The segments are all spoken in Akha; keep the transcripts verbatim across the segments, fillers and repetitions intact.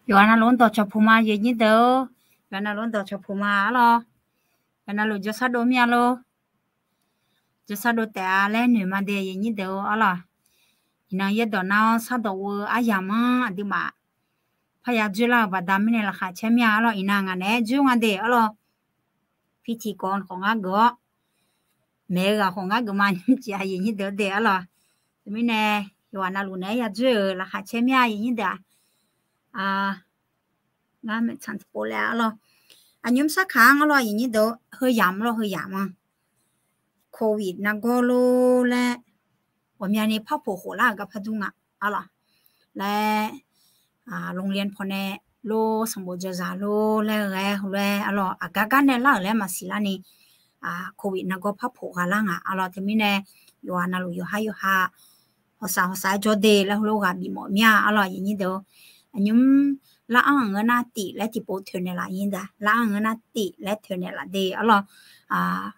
Yawqghaq navluf-anr dawqcawq puq ma, aqyuif aqnyir deuq-or. Yawqghaq navluf-anr dawqcawq puq ma arlawr. Yawqghaq navluf jawrshar dov mir-a lor. Jawrshar dov taef-a laer noeq ma de, aqyuif aqnyir deuq-or arlawr. Iqnan yaerdawq nar-awr shardawq ghof-eu aryamq-anr aqduimaf parya dzoerlar-euq baqda mirnae laqkhaq caer mir-a arlawr. Iqnan ngaq naeq-aer dzoer nga de arlawr. Pirtiq kawv khawf ngar geuf-awr, maeq-eu ghaq khawf ngar geuf ma, nymrcif aqyuif aqnyir deuq-or de arlawr. Teumirnae yawqghaq navluf naeq-aer ya dzoer-euq laqkhaq caer mir-a, aqyuif aqnyir deuq-aq. Ngar maeqtsanq tiqpov laer arlawr. Aqnymr sarkaq-anr arlawr, aqyuif aqnyir deuq-or, heuyamq lawr, heuyamq-anr Covid nargawr lor laer, ghawqmyani parpoq khoflar-euq gar pardur nga arlawr. Laer, โรงเรียน pawnae lor, sanqbof jawqzaq lor laer ghae-aer heulof-aer arlawr, aqgar gar nae lar-euq laer maqsiq larni, Covid nargawr parpoq ghaq lar nga arlawr. Teumirnae yawqghaq navluf yawqhar yawqha hawqsaq hawqsaq-aer jawr de laer heulof ghaq bifmawf mir-a arlawr, aqyuif aqnyir deuq-or. Aqnymr lar-anr-euq ngeur nar tif laer tiqpov toeqnaeq laf nyir da, lar-anr-euq ngeur nar tif laer toeqnaeq laf de arlawr.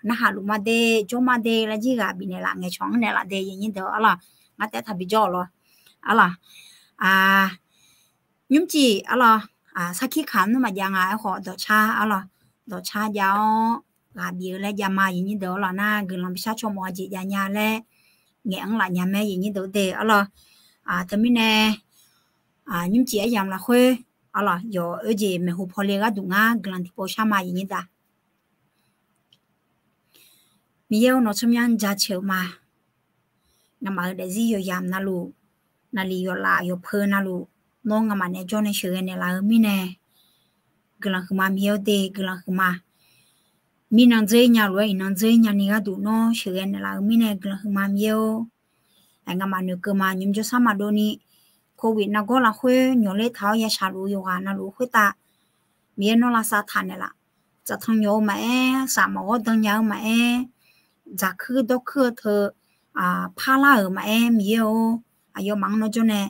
Narhaq luf ma de, jawr ma de laer jir ghaq bifnaeq laf, ngaeqcawq-anr naeqlaf de, aqyuif aqnyir deuq-or arlawr. Ngar taef-aer taqbi jawr-awq lawr arlawr. Nymrcif arlawr, sarkir kamq nmr maqjav nga, aerkhawf dawqcar arlawr, dawqcar jav-awr ghaq bif-eu laer jav ma, aqyuif aqnyir deuq-or arlawr. Nar guiqlanq bishar caw mawf-a jeq jav nya laer ngaeq-anr laf nya mae, aqyuif aqnyir deuq-or de arlawr. Teumirnae nymrcif aryamq lafkhoer arlawr, yawq oerjeq maeqhu pawle gharduq ngar guiqlanq tiqpov shar ma, aqyuif aqnyir deuq-aq. Miqyaer-or, nawq tsawrmyanr jaceuq-euq ma. Ngamaf-euq daefzir yawqyamq navluf, naqlif yawqlaf yawqpeu navluf, nawr ngamaf naeq-aer jawr nae sheuqghae naeqlaf-eu mirnae guiqlanq huiqma, Miqyaer-or de guiqlanq huiqma. Mirnan dzeur-ir nya lof-aer iqnan dzeur-ir nyani gharduq nawr sheuqghae naeqlaf-eu mirnae guiqlanq huiqma, Miqyaer-or. Ngamaf noeqkeuv ma, nymq jawrshar maqdov ni Covid nargawr lafkhoer nyawqler taq-awr ya shaqluf-eu yawqghaq navluf khoertav Miqyaer nawr lavsav taq naeqlaf. Tsaftanq nyawq-eu maqaer, saf mawq ghawr dan nya-eu maqaer, dzaqkuir dawrkuir-eu teu parlar-euq maqaer, Miqyaer-or, aqyawfmaf-anr nawr jawr nae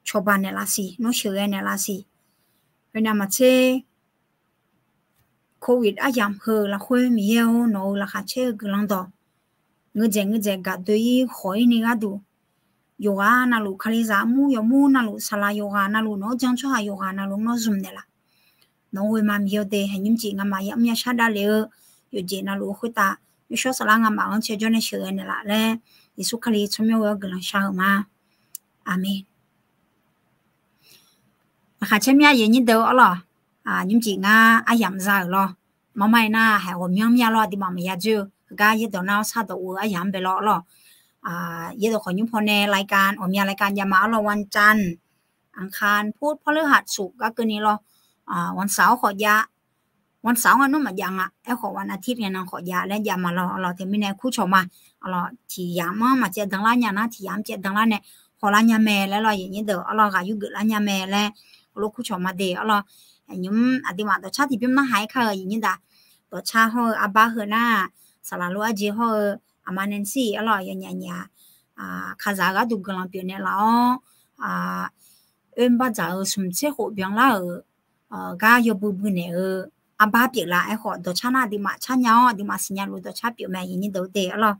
cawba naeqlaf siq, nawr sheuqghae naeqlaf siq. Khoernav maqtser, Covid aryamq heu lafkhoer Miqyaer-or, nawq-euq laqkhaq caer-eu guiqlanq dawq, ngeur dzaeq ngeur dzaeq gaq doe-ir khawq-ir ni gharduq, yawqghaq navluf, kalizaq armur yawqmur navluf, saqlaq yawqghaq navluf, nawq-anr jan tsawrhaq yawqghaq navluf nawr zmq naeqlaf. Nawq-anr ghoe ma, Miqyaer-or de. Haeq nymrcif ngamaf ya mr ya shar davlef-eu yawqjeq navluf-eu khoertav, yawshawr saflar ngamaf-anr cae jawr nae sheuqghae naeqlaf laer, Yeqsur Kali tsawrmyanr ghoe-awr guiqlanq shar-eu ma. Aqmeq. Laqkhaq caer mir-a, aqyuif aqnyir deuq-or arlawr. Nymrcif ngar aryamq za-euq lawr. Marmar-ir nar haeq ghawqmyanr mir-a lawr, aqduimaf maqya dzoer-eu. Heugar yaerdawq nar-awr shardawq ghof-eu aryamq-anr bae lawr arlawr. Yaerdawq khawqnymr pawnae รายการ ghawqmya รายการ ya ma arlawr, วันจันทร์ อังคาร พุธ พฤหัส ศุกร์ gar keuvni lawr. วันเสาร์-awr khawf jav, วันเสาร์-anr nmr maqjav nga, aerkhawf วันอาทิตย์ ngae nan khawf jav laer jav ma lawr arlawr. Teumirnae kurcawq ma arlawr, tiq yamq-anr maqcaev danlar nya nar, tiq yamq-anr caev danlar nae hawlar nya mae laer lawr, aqyuif aqnyir deuq arlawr, ghaq yurgeuf lar nya mae laer heulof kurcawq ma de arlawr. Nymq aqduimaf dawqcar tiqbymr narhaq-aer kar-eu aqyuif aqnyir deuq-aq, dawqcar hawr-eu arbar heu nar, saqlaq lof arjeq hawr-eu aqma Nancy arlawr, yawnyaf nyaf kalizaq-eu gharduq guiqlanq pyeuf naeqlaf-awr, oermr bardzaq-euq smq tser khof byanlar-euq gar yawbui bui naeq-eu arbar pyeuflar. Aerkhawf dawqcar nar aqduimaf car nya-awr, aqduimaf siqnya luf dawqcar pyeuf mae, aqyuif aqnyir deuq-or de arlawr.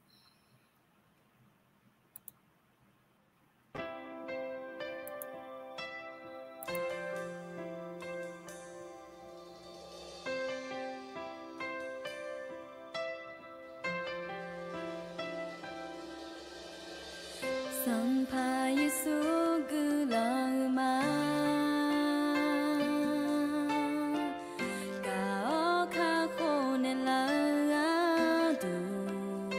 Sanqpaq Yeqsur guiqlanq-eu ma. Gaq-awr kakhof naeqlaf-eu gharduq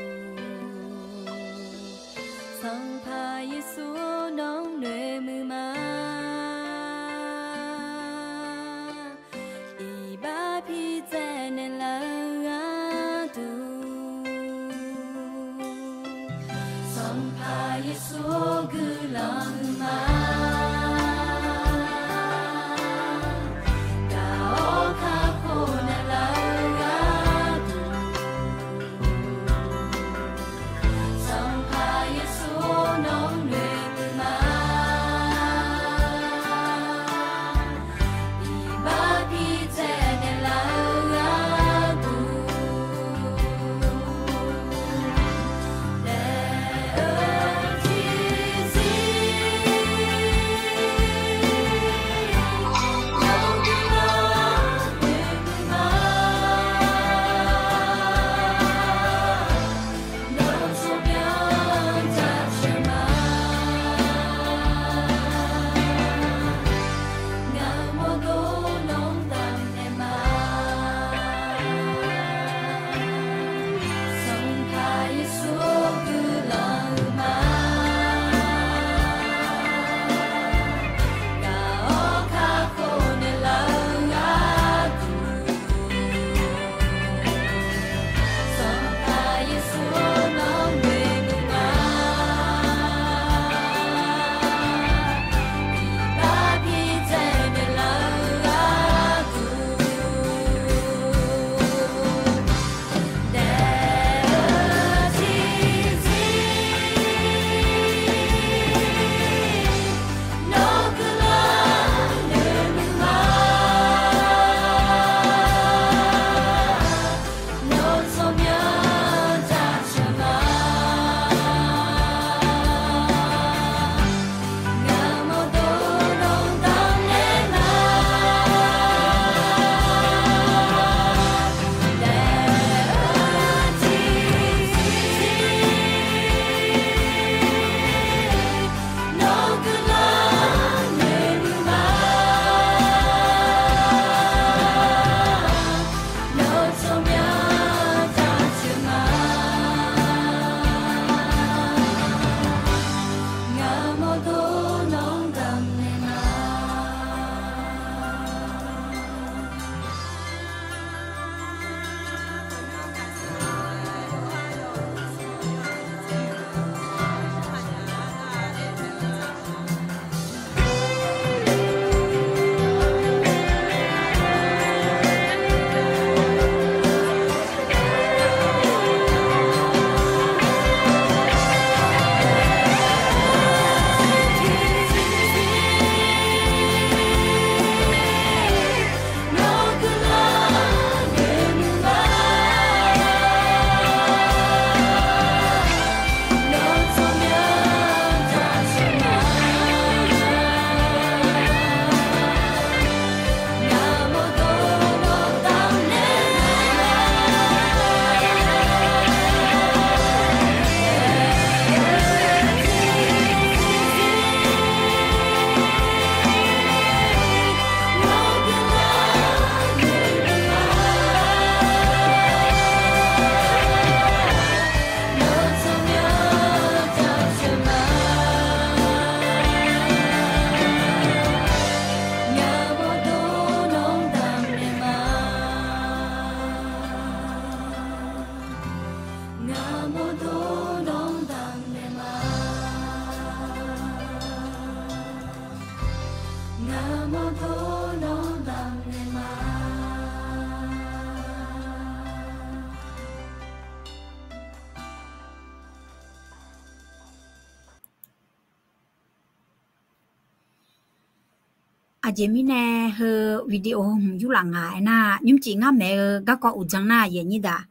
Aqjeq mirnae heu video hmq yurlaf nga aernar, nymrcif ngar maeq-eu garkawv uqdzan nar, aqyuif aqnyir deuq,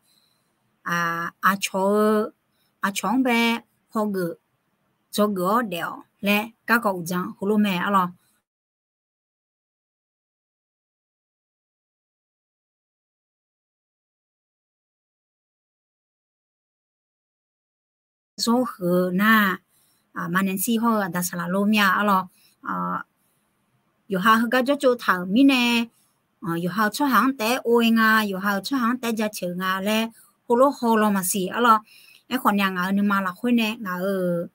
aqcawq-eu, aqcawq-anr bae hawgeuf dzawgeuf-awr daef-awq laer garkawv uqdzan heulof mae arlawr. Zawr huiq-eu nar, Aqma Nancy hawr-eu aqda saqlaq lor mir-a arlawr. Yawqha heugar jawrtsov taq-euq mirnae, yawqha-euq tsawrhaq-anr taef-aer or-aer nga, yawqha-euq tsawrhaq-anr taef-aer jaceuq nga laer heulof haw law maqsiq arlawr. Aerkhawf nae ngaq-euq nuima lafkhoer nae ngaq-euq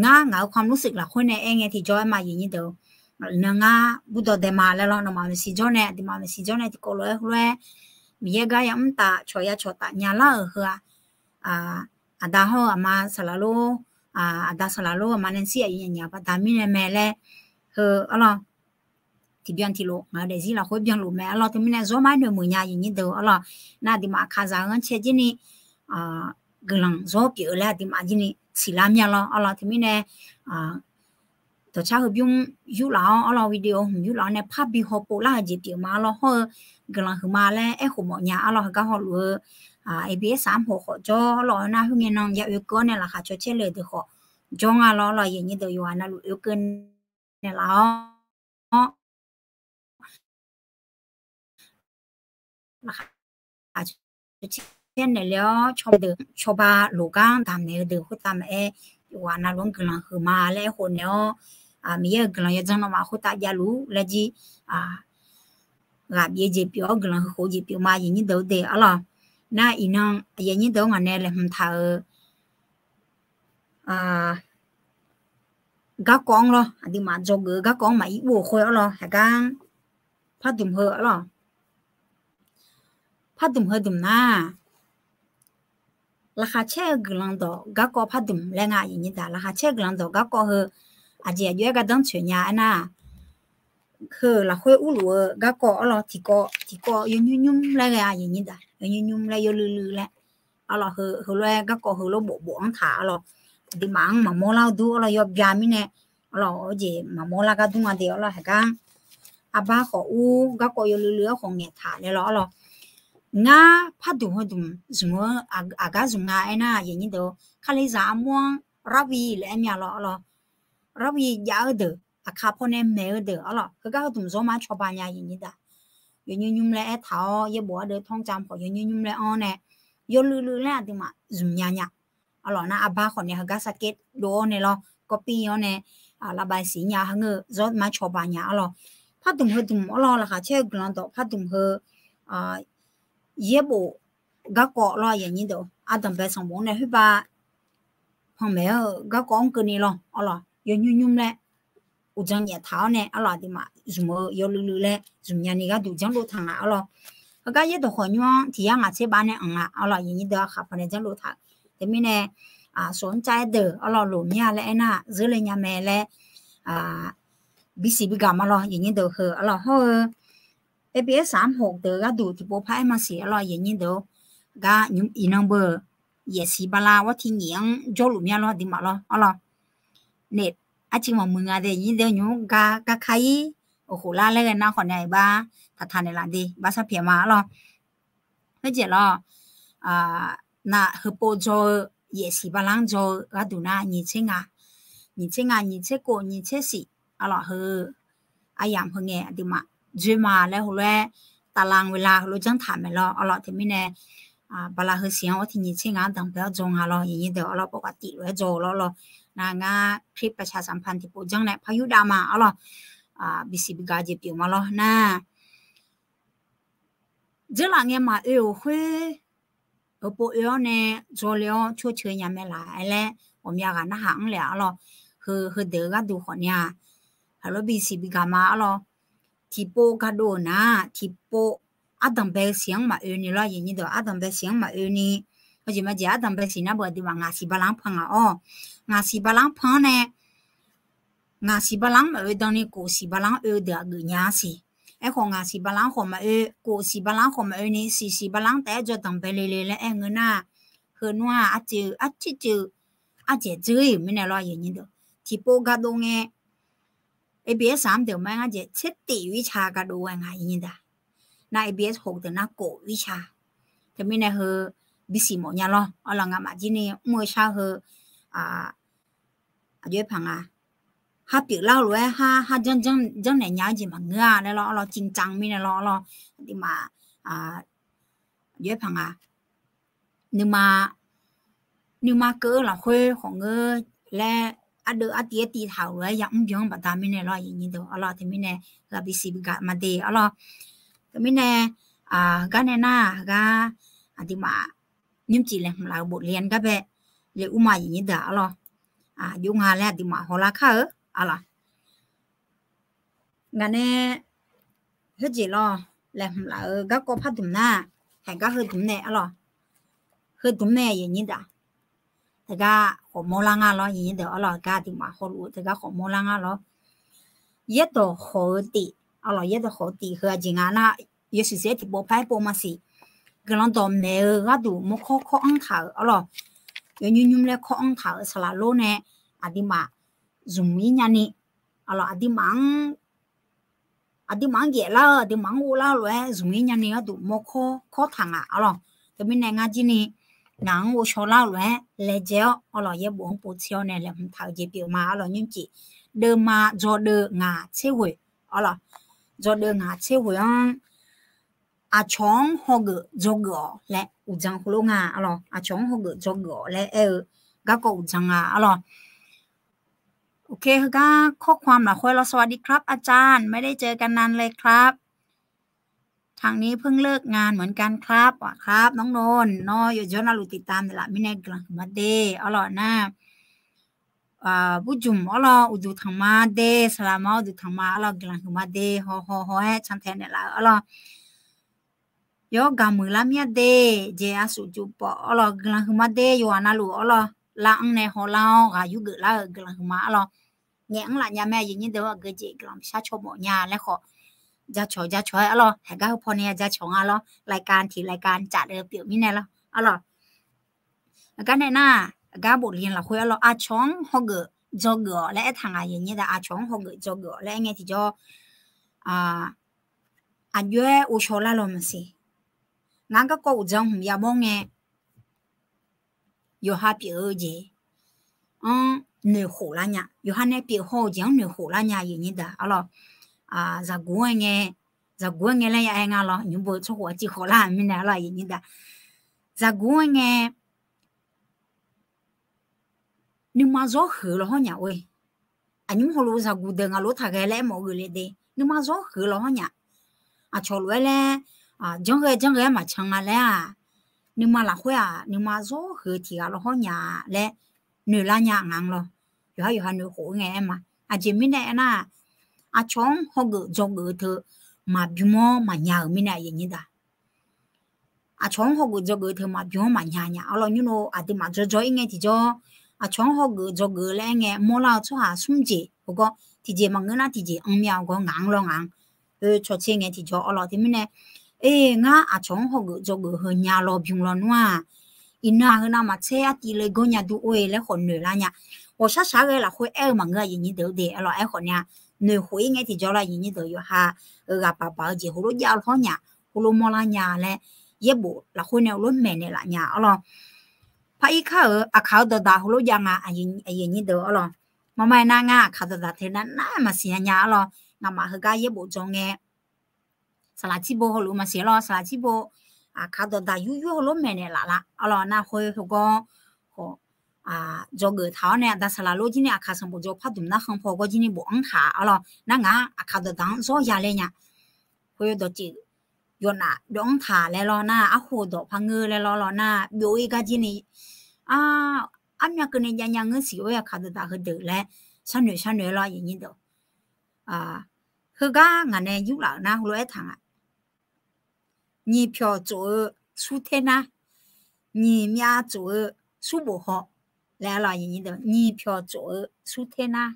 ngar ngaq-euq ความรู้สึก lafkhoer nae aer ngae tiqjawr aer ma, aqyuif aqnyir deuq. Iqnan ngar burdawq dae ma laer lawr, nawmaf maeqshi jawr nae, aqduimaf maeqshi jawr nae tiqkawv lof-aer heulof-aer Miqyaer gar yamr taf cawq ya cawq taf nya lar-euq heu-aq, aqda hawr-eu aqma saqlaq lor, aqda saqlaq lor, Aqma Nancy aqyuif aqnyir baqda mirnae mae laer heu arlawr. Tiqbyan tiqlof ngaq-eu daefzir lafkhoer byanluf mae arlawr. Teumirnae zawr mar noeq muiq nya, aqyuif aqnyir deuq arlawr. Nar aqduimaf kaqzaq-eu ghanrcae jir ni guiqlanq zawr pyeuf-eu laer aqduimaf jir ni siqlar mya lawr arlawr. Teumirnae dawqcar heubymr yurlaf-awr arlawr, video hmq yurlaf-awr nae parbi hawpov lar-eu jeq pyeuf ma arlawr. Hawr-eu guiqlanq huiqma laer aerkhof mawf nya arlawr. Heugar hawluf-eu ABS armhof khawf jawr lawr-awr nar, khoerngae nan ya oekeuv-awr nae laqkhaq caw caer le-eu deuq khawf jawr nga lawr arlawr. Aqyuif aqnyir deuq yawqghaq navluf oekeuv nae laf-awr, laqkhaq caw caer naeqle-awr cawba deuq, cawba loqgar damq naeq-eu deuq khoertav maqaer, yawqghaq navluf-anr guiqlanq huiqma laer aerkhof naeq-awr, Miqyaer-euq guiqlanq yawdzanr nawmaf khoertav javluf laer jir ghaq bif-eu jeq pyeuf-awr guiqlanq huiq khof-eu jeq pyeuf ma, aqyuif aqnyir deuq-eu de arlawr. Nar iqnan aqyuif aqnyir deuq-anr ngaq nae laeqhmq taq-euq garkawv-anr lawr, aqduimaf dzawgeuf-eu garkawv-anr maqir bov-eu khoer arlawr. Haqgar pardmq heu arlawr. Pardmq heu dmq nar, laqkhaq caer-eu guiqlanq dawq garkawv pardmq laer nga, aqyuif aqnyir deuq. Laqkhaq caer-eu guiqlanq dawq garkawv heu aqjeq aqjox-aer gardanr tsoeq nya aernar, heu-euq lafkhoer urluf-eu garkawv arlawr, tiqkawv tiqkawv yawnymr nymr laer ghae, aqyuif aqnyir deuq, yawnymr nymr laer yawluiv luiv laer arlawr. Heu heulof-aer garkawv heulof bofbof-anr taq arlawr. Aqduimaf-anr maqmawr lar-eu dur arlawr, yawbya mirnae arlawr, jeq maqmawr lar gar dur nga de arlawr. Haqgar arbar khawf ur, garkawv yawluiv luiv-aer khawf ngaeqtaq laer lawr arlawr. Ngar pardmq heu dmq zmq-eu aqgar zmq nga aernar, aqyuif aqnyir deuq, Kalizaq armur-anr Ravi laer aer mya lawr arlawr. Ravi jav-eu deuq, aqkaq pawnae maeq-eu deuq arlawr, heugar heu dmq zawr mar cawba nya, aqyuif aqnyir deuq. Yawnymr nymr laer aertaq-awr, yaerbof ardeuv tawrcam khawf yawnymr nymr laer anr nae, yawluiv luiv laer aqduimaf zmq nya nya. Arlawr nar arbar khawf nae heugar sarkir dov-awr nae lawr, kawrpir-awr nae, lavbav siq nya hangeur zawr mar cawba nya arlawr. Pardmq heu dmq arlawr, laqkhaq caer-eu guiqlanq dawq pardmq heu, yaerbof garkawv lawr, aqyuif aqnyir deuq, ardanqbae sanqbof-anr nae khoerbav panmaeq-eu garkawv-anr keuvni lawr arlawr, yawnymr nymr laer uqdzan nyaef taq-awr nae arlawr, aqduimaf zmq-eu yawluiv luiv laer zmq nyani gharduq janrdov taq nga arlawr. Heugar yaerdawq khawf nymr-anr tiq yar ngaq tser bav nae anq nga arlawr, aqyuif aqnyir deuq, aqkaq pawnae janrdov taq. Teumirnae, sof-anr cav-aer deuq arlawr, loq mya laer aernar zeur le nya mae laer bisiq bigaq ma lawr, aqyuif aqnyir deuq heu arlawr. Hawr-eu ABS armhof deuq gharduq tiqpov par-aer maqsiq arlawr, aqyuif aqnyir deuq-or. Gar iqnan beu yaefsiq bala wawr tiqnyif-anr jawrluf mya lawr, aqduimaf lawr arlawr. Naef arcuiv maqmuiq nga de, aqyuif aqnyir deuq, nymr gar gar kar-ir. Oqkhof lar laer ghae nar khawf nae aqbar taqtaq naeqlaf de, bar sar pyaeq ma arlawr. Khoerjeq lawr, nav heupov dzaw-eu, yaefsiq bala-anr dzaw-eu gharduq nar nyiq tser nga, nyiq tser nga, nyiq tser kov, nyiq tser siq arlawr, heu aryamq heu ngae aqduimaf dzoer ma laer heulof-aer tavlanq wi la heulof janr taq maeq lawr arlawr. Teumirnae bala heu siq-anr wawr tiqnyif tser nga-anr danqbae-awr dzaw nga lawr, aqyuif aqnyir deuq arlawr, pawqkaq tif lof-aer dzaw-eu lawr lawr. Nar ngar คลิปประชาสัมพันธ์ tiqpov janr nae par yurdav ma arlawr, bisiq bigaq jeq pyeuf ma lawr nar. Dzeurlaf ngae maqoe-euq khoer, heupov oe-awr nae dzaw le-awr tsawrceuq nya mae laf-aer laer ghawqmya ghaq narhaq-anr le arlawr. Heu heudeuq-eu gharduq khawf nae-aq, haqlawr bisiq bigaq ma arlawr. Tiqpov gardov-euq nar, tiqpov ardanqbae-eu siq-anr maqoe ni lawr, aqyuif aqnyir deuq, ardanqbae siq-anr maqoe ni. Heujeq majeq ardanqbae siq nar beu aqduimaf ngaqsiq bala-anr pan ngaq-awr, ngaqsiq bala-anr pan-anr nae ngaqsiq bala-anr maqoe dan ni kofsiq bala-anr oe-eu deuq-aq geufnya-a siq. Aerkhawf ngaqsiq bala-anr khawf maqoe, kofsiq bala-anr khawf maqoe ni siqsiq bala-anr taef-aer jawr danqbae le le laer aer ngeur nar, heu nmr-aq arcuiv arcuiv cuiv ardzaeq dzeur-ir-euq mirnae lawr, aqyuif aqnyir deuq. Tiqpov gardov ngae ABS-aq mr deuq ma-aer ngar jeq tser tif-eu irca gardov ghae nga nyi daq. Nar ABS khof deuq nar kof irca. Teumirnae heu bisiq mawf nya lawr. Arlawq, ngamaf jir ni mr-eu shar heu aqjox-aer paq nga, har pyeuflar-eu lof-aer har har janr janr janrnaeq nya-eu jeq maqngeur-a laer lawr. Arlawq, จริงจัง mirnae lawr. Arlawq, aqduimaf aqjox-aer paq nga, nuima nuima keuv-eu lafkhoer khawf ngeur laer, ardeuv artiv artiv taq-euq lof-aer yamr byan-anr baqda mirnae lawr, aqyuif nyir deuq. Arlawq, teumirnae ghaq bisiq bi gaq ma de. Arlawq, teumirnae heugar nae nar heugar aqduimaf nymrcif laeqhmq laf-eu bofle-anr gar bae le ur ma, aqyuif nyir deuq. Arlawq, aqjox nga laer aqduimaf hawlar kar-eu. Arlawq, ngaq nae khoerjeq lawr, laeqhmq laf-eu garkawv pardmq nar, haeq gar heudmq nae. Arlawq, heudmq nae aqyuif nyir deuq, teugar khawf mawrlar nga lawr, aqyuif nyir deuq. Arlawq, gar aqduimaf hawluf-eu teugar khawf mawrlar nga lawr. Yaerdawq khawf-eu tif, arlawq, yaerdawq khawf-eu tif heu aqjeq nga nar, yawshuif saef-aer tiqpov par-aer pov maqsiq. Guiqlanq dawqmaeq-eu gharduq mawrkawr kawr-anr taq-euq, arlawq, yawnymr nymr laer kawr-anr taq-euq saqlaq lor nae aqduimaf zmq-ir nyani, arlawq, aqduimaf-anr aqduimaf-anr jaeflar-eu, aqduimaf-anr ghoflar-eu lof-aer zmq-ir nyani gharduq mawrkawr kawr taq nga. Arlawq, teumirnae ngar jir ni ngaq-anr ghovshaw lar-eu lof-aer laejae-awr, arlawq, yaerbof-anr povtser-awr nae laeqhmq taq-eu jeq pyeuf ma. Arlawq, nymrcif deuvma dzawdeuv ngaq tser ghoeq, arlawq, dzawdeuv ngaq tser ghoeq-anr aqcawq-anr hawgeuf dzawgeuf-awq laer uqdzan heulof nga. Arlawq, aqcawq-anr hawgeuf dzawgeuf-awq laer aer-eu garkawv uqdzan nga. Arlawq, โอเค heugar ข้อความ lafkhoer lawr, สวัสดีครับอาจารย์ ไม่ได้เจอกันนานเลยครับ ทางนี้เพิ่งเลิกงานเหมือนกันครับ ครับ น้องนนท์ nawr yawqjawr navluf tiqtav naeqlaf mirnae guiqlanq huiqma de. Arlawq nar, burjmq arlawq, uqduq tanqma de, saqlaq ma uqduq tanqma arlawq, guiqlanq huiqma de. Haw haw haw-aer cantae naeqlaf-eu arlawq, yawr gaqmuiq lar mir-a de, jeq aqsuf juf pawf arlawq, guiqlanq huiqma de. Yawqghaq navluf arlawq, lav-anr nae hawlar-awr ghaq yurgeuf lar-euq guiqlanq huiqma arlawq. Ngaeq-anr laf nya mae, aqyuif nyir deuq-anr aqgeu jeq guiqlanq shar caw mawf nya laer khawf jacawq jacawq-aer arlawq, haeq gar heupawnae jacawq nga lawr, รายการ tiq รายการ caf-eu pyeuf mirnae lawr. Arlawq, aqgar nae nar, aqgar bofle lafkhoer arlawq, aqcawq-anr hawgeuf dzawgeuf-awq laer aertaq nga, aqyuif nyir deuq. Aqcawq-anr hawgeuf dzawgeuf-awq laer aer ngae tiqjawr, aqjox-aer ghovshaw lar law maqsiq. Ngar garkawv uqdzan hmq yamawr ngae, yawqha pyeuf-eu jeq-anr noeqkhof lar nya. Yawqha nae pyeuf haw-eu jeq-anr noeqkhof lar nya, aqyuif nyir deuq. Arlawq, zaqguq-aer ngae, zaqguq-aer ngae laer ya-aer nga lawr, nymr bo tsawrkhof-a civ khawf lar mirnae arlawq, aqyuif nyir deuq. Zaqguq-aer ngae, nuima zawr huiq-eu lawhawr nya-or-e. Aqnymr hawluf zaqguq deuq ngaq lof taqghae laer aermawf-eu geufle de. Nuima zawr huiq-eu lawhawr nya. Aqcawq lof-aer laer, janrghae janrghae-aer maqcan nga laer-aq, nuima lafkhoer-aq nuima zawr huiq-eu tiq ghaq lawhawr nya laer noeqlar nya ngaq-anr lawr. Yawqha yawqha noeqkhof-eu ngae aer ma. Aqjeq mirnae aernar, aqcawq-anr hawgeuf dzawgeuf-eu teu maqbymr-awr maqnya-euq mirnae, aqyuif nyir deuq. Aqcawq-anr hawgeuf dzawgeuf-eu teu maqbymr-anr maqnya nya. Arlawq, nymr lo aqduimaf dzaw dzaw-ir ngae tiqjawr, aqcawq-anr hawgeuf dzawgeuf laer aer ngae mawrlar-eu tsawrhaq smr jeq heugar, tiqjeq maqngeur nar tiqjeq anr mir-a heugar ngaq-anr lawr ngaq-anr. Heu cawtser ngae tiqjawr arlawq, teumirnae, e, ngar aqcawq-anr hawgeuf dzawgeuf heu nya law bym lawnmr-aq, iqnan-aq heunav maqtser artiv le gawr nya dur or-e laer khawf noeqlar nya. Ghawqshar shaq-aer ghae lafkhoer aer-eu maqngeur, aqyuif nyir deuq-eu de. Arlawq, aerkhawf nae-a, noeqkhof-ir ngae tiqjawr lawr, aqyuif nyir deuq, yawqha-euq ghaq paq paq-eu jeq heulof jav lawhawr nya, heulof mawrlar nya laer, yaerbof lafkhoer nae heulof maeqnaeq laf nya arlawq. Par-ir kar-euq aqkaq-eu dawqdaq heulof jav nga, aqyuif nyir deuq arlawq. Marma aernar, ngar aqkaq dawqdaq teu nar nar maqsiq nya nya arlawq. Ngamaf heugar yaerbof dzaw ngae, saqlaq tirbo hawluf maqsiq lawr, saqlaq tirbo aqkaq dawqdaq yur yur heulof maeqnaeq laf la arlawq. Nar khoer heugar khawf, dzawgeuf taq-awr nae aqda saqlaq lor jir ni aqkaq sanqbof dzaw pardmq nar khanqpaw gawr jir ni bofanr taq arlawq. Nar ngaq-anr aqkaq dawqdaq-anr zawr ya le nya. Khoer dawqtsuif yawqnaf byawfanr taq laer lawr nar, arkhof dawq par ngeur laer lawr lawr nar, byov-ir gar jir ni, armyav keuvni jav nya ngeur siq-or, aqkaq dawqdaq heudeuq laer sharnoeq sharnoeq lawr, aqyuif nyir deuq. Heugar ngaq nae yurlaf-euq nar heulof-aer taq nga. Nyiq pyawq tsof-eu surter nar, nyiq myav tsof-eu surbof haw laer arlawq, nyiq pyawq tsof-eu surter nar,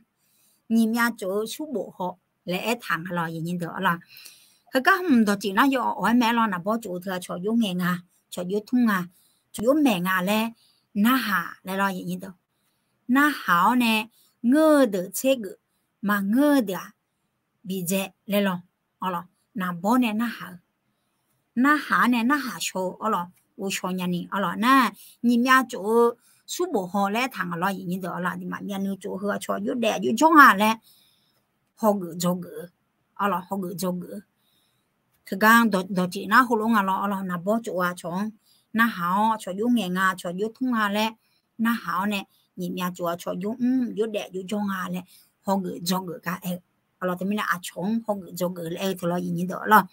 nyiq myav tsof-eu surbof haw laer aertaq nga lawr, aqyuif nyir deuq arlawq. Heugar hmq dawqtsuif nar yawf awq-aer mae arlawq, naqbawr tsof-eu teu-aq cawqjox ngaeq nga, cawqjox tmr nga, cawqjox maeq nga laer narhaq laer lawr, aqyuif nyir deuq. Narhaq-awr nae ngeur-eu deuq tsergeuf, maqngeur-eu deuq-aq bidzae laer lawr. Arlawq, naqbawr nae narhaq-eu, narhaq-anr nae narhaq shaw-eu arlawq, ghovshaw nyani arlawq nar, nyiq myav tsof-eu smrbof haw laer taq nga lawr, aqyuif nyir deuq arlawq. Aqduimaf myavnuiv tsof heu aqcawq aqjox daef aqjox jawr nga laer hawgeuf dzawgeuf-eu arlawq, hawgeuf dzawgeuf-eu. Teugar dawqtsuif nar heulof nga lawr arlawq, naqbawr tsof-eu aqcawq-anr narhaq-awr, aqcawq aqjox ngaeq nga, aqcawq aqjox tmr nga laer narhaq-awr nae, nyiq myav tsof aqcawq aqjox mr, aqjox daef aqjox jawr nga laer hawgeuf dzawgeuf gar aer-eu arlawq. Teumirnae aqcawq-anr hawgeuf dzawgeuf laer aer-eu teu lawr, aqyuif nyir deuq arlawq.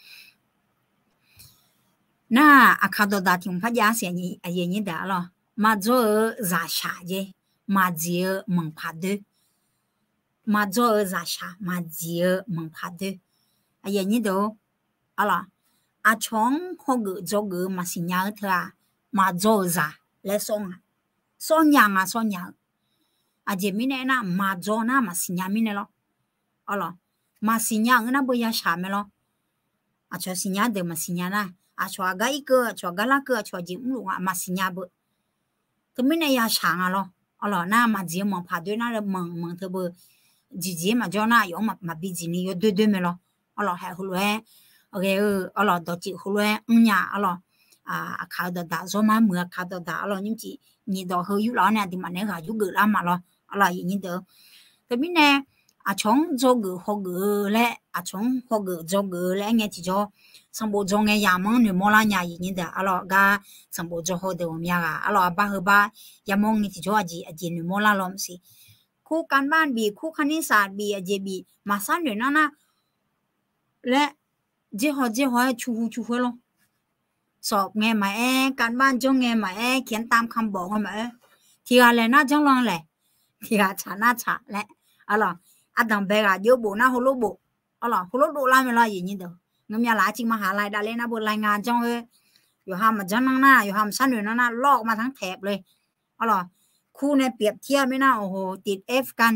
Nar, aqkaq dawqdaq tiq hmq par jav-a siq, aqyuif nyir deuq arlawq. Maqdzawr-eu zaqshaq jeq, maqdziq-eu manqpaq doer. Maqdzawr-eu zaqshaq, maqdziq-eu manqpaq doer. Aqyuif nyir deuq arlawq, aqcawq-anr hawgeuf dzawgeuf-eu maqsiq nya-eu teu-aq, maqdzawr-eu zaq laer sawr nga. Sawr nya nga, sawr nya-eu. Aqjeq mirnae aernar, maqdzawr nar maqsiq nya mirnae lawr. Arlawq, maqsiq nya-eu nar beu yashaq mae lawr. Aqcawq siqnya deuq maqsiq nya nar, aqcawq aqgar irkeuv, aqcawq aqgar larkeuv, aqcawq aqjeq mrluf nga maqsiq nya beu. Teumirnae yashaq nga lawr. Arlawq nar, maqdziq-eu manqpaq doer nar, manq manq teu beu, dziqdziq-aer maqjawr nar, aqyawf-anr maqbi dziqni yawdoer doer mae lawr. Arlawq, haeq heulof-aer ghae-eu arlawq, dawqtsuif heulof-aer mrnya arlawq. Aqkaq-eu dawqdaq, zawrmar muiq aqkaq dawqdaq arlawq, nymrcif nyiq dawq heu yurlaf-awr nae aqduimaf naeq-aer ghaq yurgeuf lar ma lawr. Arlawq, aqyuif nyir deuq, teumirnae aqcawq-anr dzawgeuf hawgeuf-eu laer, aqcawq-anr hawgeuf dzawgeuf-eu laer aer ngae tiqjawr, sanqbof dzaw ngae yamq-anr noeqmawr lar nya, aqyuif nyir deuq arlawq. Gar sanqbof dzaw haw deuq ghawqmya ghaq arlawq, aqbar heu bar yamawr ngae tiqjawr aqjeq aqjeq noeqmawr lar law maqsiq. Kur การบ้าน bif, kur คณิตศาสตร์ bif, aqjeq bif maqsar noeq nar nar laer, dzer haw dzer haw-aer cu hu cu hu-aer lawr. Sawf ngae maqaer, การบ้าน janr ngae maqaer, เขียนตามคำบอก ngae maqaer, tiq ghaq laeq nar janr lan laeq, tiq ghaq tsaq nar tsaq laer arlawq. Ardanq bae ghaq jov bof nar heulof bof arlawq, heulof dov lar mae lawr, aqyuif nyir deuq. Ngeurmyav laf-aer civ ma haq lai davler nar beu lai nga janr-eu. Yawqha maqjanr nar nar, yawqha maqsar noeq nar nar lawr ma tanr taeq le arlawq. Kur nae pyeuf tir-a mirnar, โอ้โห ติดเอฟกัน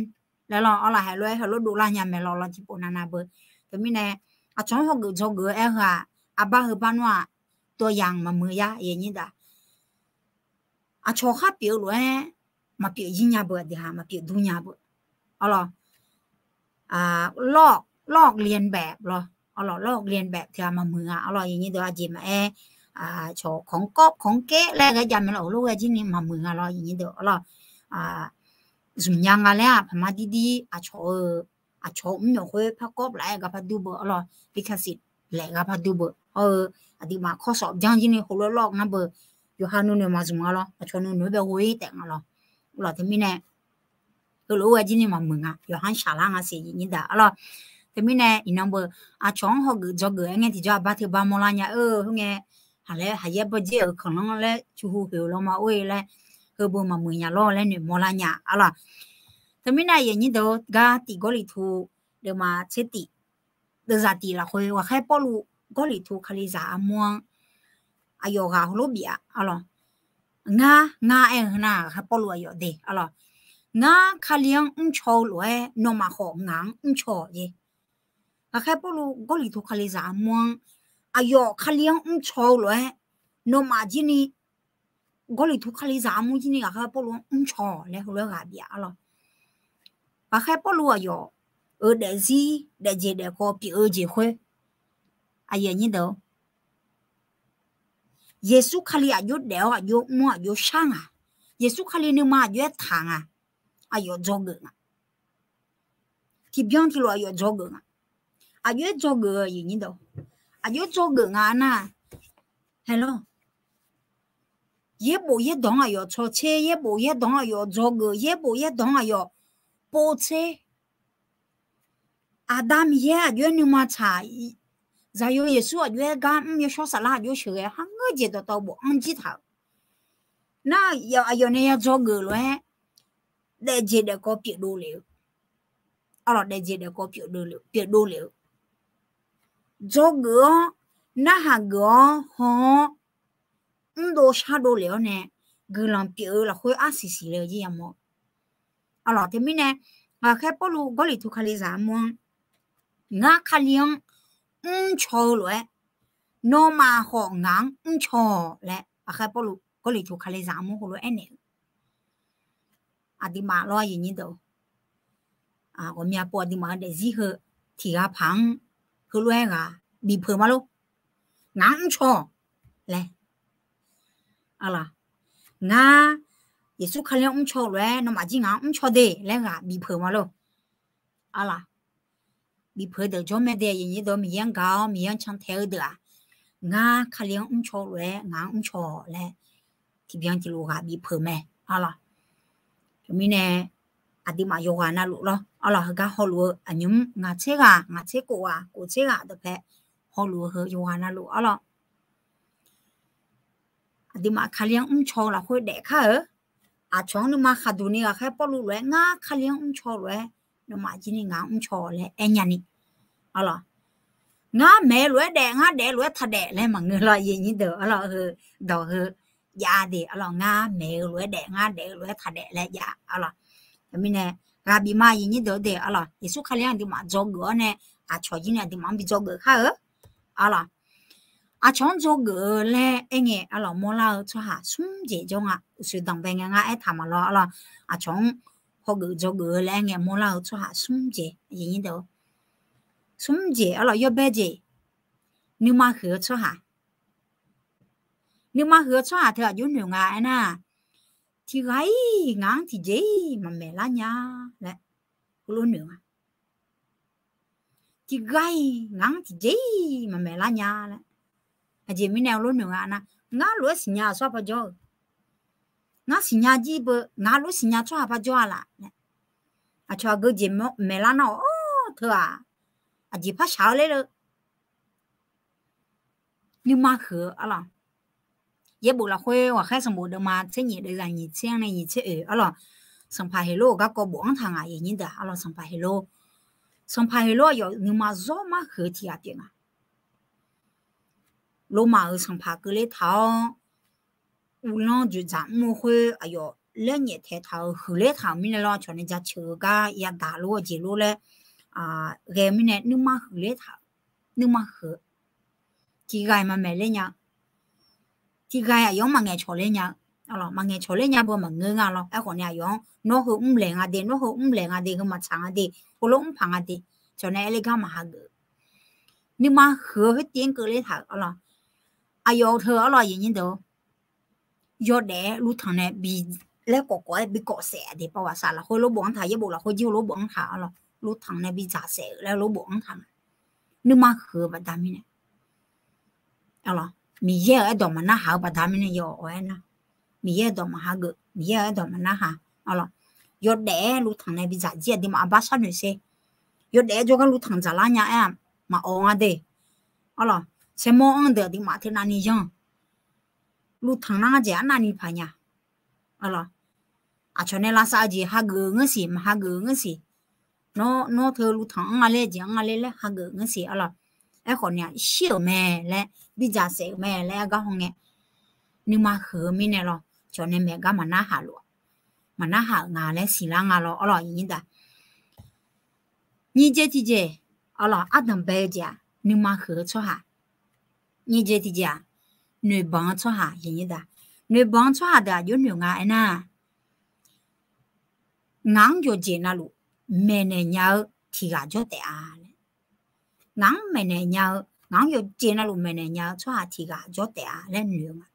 laer lawr arlawq, haeq lof-aer heulof dov lar nya mae lawr lawr, tiqpov navnav beu. Teumirnae aqcawq-anr hawgeuf dzawgeuf-eu aer heu-aq, aqbar heu bar nar-aq, ตัวอย่าง maqmuiq ya, aqyuif nyir deuq. Aqcawq khar pyeuf-eu lof-aer maqpyeuf jir nya beu, aqdui ha maqpyeuf dur nya beu arlawq. ลอกเลียนแบบ lawr arlawq, ลอกเลียนแบบ tiq ghaq maqmuiq nga arlawq, aqyuif nyir deuq. Aqjeq maqaer, cawq ของก๊อป ของเก๊ะ laer ghae jav mae lawr, heulof ghae jir ni maqmuiq nga lawr, aqyuif nyir deuq arlawq. Zmqnya nga laer-aq, paqma dirdir aqcawq-eu, aqcawq-eu mrnyawq khoer par ก๊อป laf-aer gar par dur beu arlawq, ลิขสิทธิ์ laeq gar par dur beu. Hawr-eu aqduimaf kawrsawf janr jir ni heulof lawr ngar beu. Yawqha nuinoeq maqzmq nga lawr, aqcawq nuinoeq-aer bae ghoe taef nga lawr. Lawq, teumirnae heulof-aer ghae jir ni maqmuiq nga, yawqha-anr shaqlar nga siq, aqyuif nyir deuq arlawq. Teumirnae iqnan beu, aqcawq-anr hawgeuf dzawgeuf-aer ngae tiqjawr aqbar teu bar mawrlar nya-eu khoerngae, haq laer haq yaer bawr jir-euq kanqlanr laer cu hu hoeq-eu lawr ma or-e laer, heu beu maqmuiq nya lawr laer noeqmawr lar nya arlawq. Teumirnae aqyuif nyir deuq, gar tiq Gawrliqtu deuvma tser tiq, deuvzaq tiq lafkhoer ghaqkhaer Pawrluv Gawrliqtu Kalizaq armur-anr aqyawf ghaq heulof bif-a arlawq. Ngar, ngar aer-eu heunar ghaqkhaer Pawrluv aqyawf de arlawq. Ngar Kali-anr mrcaw-eu lof-aer nawmaf khawf ngaq-anr mrcaw-awq jeq. Ghaqkhaer Pawrluv Gawrliqtu Kalizaq armur-anr aqyawf Kali-anr mrcaw-eu lof-aer nawmaf jir ni Gawrliqtu Kalizaq armur jir ni ghaqkhaer Pawrluv-anr mrcaw-awq laer heulof-aer ghaq bif-a arlawq. Ghaqkhaer Pawrluv aqyawf-euq daefzir daefjeq daefkawv pyeuf-eu jeq khoer, aqyuif aqnyir deuq, Yeqsur Kali aqjox daef-awr aqjox mr-awr aqjox shar nga. Yeqsur Kali nuima aqjox-aer taq nga. Aqyawf dzawgeuf nga. Tiqbyan tiqlof aqyawf dzawgeuf nga. Aqjox-aer dzawgeuf-eu aqyuif aqnyir deuq, aqjox-aer dzawgeuf nga nar, haeq lawr, yaerbof yaerdawq-anr aqyawf tsawrtser, yaerbof yaerdawq-anr aqyawf dzawgeuf, yaerbof yaerdawq-anr aqyawf povtser, Aqda Miqyaer aqjox-aer nuima tsaq, Zaqyo Yeqsur aqjox-aer gar mr, Yawshawr Saflar aqjox sheuqghae har ngeur jeq dawqtawvluf bofanr jir taq-euq nar, aqyawf nae ya dzawgeuf lof-aer daefjeq daefkawv pyeufdov lef-eu, arlawq, daefjeq daefkawv pyeufdov lef-eu, dzawgeuf-awr, narhaq geuf-awr haw-awr, mrdov shardov lef-awr nae guiqlanq pyeuf-eu lafkhoer arsiq siqle-eu jir yamawr. Arlawq, teumirnae ghaqkhaer Pawrluv Gawrliqtu Kalizaq armur-anr, ngar Kali-anr mrcaw-eu lof-aer nawmaf khawf ngaq-anr mrcaw-awq laer ghaqkhaer Pawrluv Gawrliqtu Kalizaq armur heulof-aer aernaeq-eu. Aqduimaf lawr, aqyuif aqnyir deuq, ghawqmya pov aqduimaf-eu daefzir heu tiq ghaq paq-anr heulof-aer ghaq bifpeuq ma lor. Ngaq-anr mrcaw laer, arlaq, ngar Yeqsur Kali-anr mrcaw lof-aer nawmaf jir ngaq-anr mrcaw de laer ghaq bifpeuq ma lor. Arlaq, bifpeuq deuq jawr mae de, aqyuif nyir deuq, Miqyaer-anr gaq-awr Miqyaer-anr cantae-eu deuq-aq, ngar Kali-anr mrcaw lof-aer ngaq-anr mrcaw laer tiqbyan tiqlof ghaq bifpeuq mae. Arlaq, teumirnae aqduimaf yawqghaq navluf lor, arlaq, heugar hawluf-eu aqnymr ngaq tser ghaq, ngaq tser kof ghaq, kof tser ghaq dawqpae hawluf-eu heu yawqghaq navluf, arlaq, aqduimaf Kali-anr mrcaw-eu lafkhoer daef kar-euq. Aqcawq-anr nuima khaqduq ni ghaqkhaer Pawrluv lof-aer ngar Kali-anr mrcaw lof-aer nawmaf jir ni ngaq-anr mrcaw laer aernya ni, arlaq, ngar maeq-eu lof-aer daef, ngar daef-eu lof-aer taqdaef laer maqngeur lor, aqyuif nyir deuq, arlaq, heu dawq heu jav de, arlaq, ngar maeq-eu lof-aer daef, ngar daef-eu lof-aer taqdaef laer jav, arlaq. Teumirnae ghaq bif ma, aqyuif nyir deuq de, arlaq, Yeqsur Kali-anr aqduimaf dzawgeuf-awr nae aqcawq jir ni aqduimaf-anr bi dzawgeuf kar-eu, arlaq. Aqcawq-anr dzawgeuf-eu laer aerngae, arlaq, mawrlar-eu tsawrhaq smr jeq jawr nga. Uqshoe danqbae ngae ngar aertaq maqlawr, arlaq, aqcawq-anr hawgeuf dzawgeuf-eu laer aerngae mawrlar-eu tsawrhaq smr jeq, aqyuif nyir deuq, smr jeq, arlaq, yawbae jeq, nuima huiq-eu tsawrhaq. Nuima huiq-eu tsawrhaq teu aqjox noeq nga aernar, tiq ghaq-iq ngaq-anr tiqjeq-iq maqmaeq lar nya laer heulof noeq nga. Tiq ghaq-iq ngaq-anr tiqjeq-iq maqmaeq lar nya laer. Aqjeq mirnae heulof noeq nga aernar, ngar lof-aer siqnya-eu tsawrhaq par jawr-eu, ngar siqnya jir beu, ngar lof siqnya tsawrhaq par jawr-a laf laer. Aqcawq aqgeu jeq maeqlar nar-awq, teu-aq, aqjeq par shaq-eu ler leu. Nuima huiq-eu, arlaq, yaerbof lafkhoer ghaqkhaer sanqbof deuvma tser nyiq deuvzaq nyiq tser-anr nae nyiq tser oeq, arlaq, Sanqpaq Heqlor-euq garkawv bofanr taq ngaq, aqyuif nyir deuq, arlaq, Sanqpaq Heqlor, Sanqpaq Heqlor aqyawf nuima zawr mar huiq-eu tiq ghaq pyeuf nga. Lormav-euq sanqpaq keuvler taq-awr, uvlanr dzoeqdzaq mr-eu khoer aqyawf laer nyaef taeq taq-euq huiqler taq-euq mirnae lawr, cawq nae jaceuq-eu gar yadaq lor-eu jeq lor laer ghae-eu mirnae nuima huiqler taq-euq, nuima huiq-eu, tiq ghaq-iq maqmaeq ler nya-eu, tiq ghaq-iq aqyawf-anr maqngaeq cawq ler nya-eu, maqngaeq cawq ler nya beu maqngeur nga lawr. Aerkhawf ni aqyawf-anr nawr heu mrlaeq nga de, nawr heu mrlaeq nga de, heu maqtsaq nga de, heulof mrpaq nga de, cawq nae aer ler gar maqhageuf-eu, nuima huiq-eu khoertiv-anr keuvler taq-euq, arlaq, aqyawf teu, arlaq, aqyuif nyir deuq, yawdaef-aer luvtanq nae bi laer kawf kawf-aer bi kawf saef-a de, pawvaqsaq lafkhoer lorbof-anr taq, yaerbof lafkhoer jir-eu lorbof-anr taq, arlaq, luvtanq nae bi dzaq saef-euq laer lorbof-anr taq nga. Nuima huiq-eu baqda mirnae, arlaq, Miqyaer-euq aerdawq maqnarhaq-eu baqda mirnae yawf-awr aernar, Miqyaer-euq dawq maqhageuf, Miqyaer-euq aerdawq maqnarhaq, arlaq, yawdaef-aer luvtanq nae bi dzaq jir aqduimaf arbar sharnoeq sher, yawdaef-aer jawrgar luvtanq dzaqlar nya aer-aq, maqawq nga de, arlaq, saermawr-anr deuq aqduimaf teu navni yanr, luvtanq nar jeq arnavni paq nya, arlaq, aqcawq nae lavsav-eu jeq hageuf-eu ngeur siq, maqhageuf-eu ngeur siq, nawr, nawr teu luvtanq anr nga ler, jeq anr nga ler laer hageuf-eu ngeur siq, arlaq, aerkhawf ni-aq shir-euq mae laer, bi dzaq saef-euq mae laer aer gar hawngae, nuima huiq-eu mirnae lawr, cawq nae maeq gar maqnarhaq luf-a, maqnarhaq-euq nga laer siqlar nga lawr, arlaq, aqyuif nyir deuq, nyir jeq tiq jeq, arlaq, ardanq bae-eu jeq-aq nuima huiq-eu tsawrhaq, nyir jeq tiq jeq-aq noeqbanq-eu tsawrhaq, aqyuif nyir deuq, noeqbanq-eu tsawrhaq deuq aqjox noeq nga aernar, ngaq-anr yawqjeq navluf maeqnaeq nya-eu tiq ghaq jawr taef-a laer, ngaq-anr maeqnaeq nya-eu, ngaq-anr yawqjeq navluf maeqnaeq nya-eu tsawrhaq tiq ghaq jawr taef-a laer noeq-eu nga.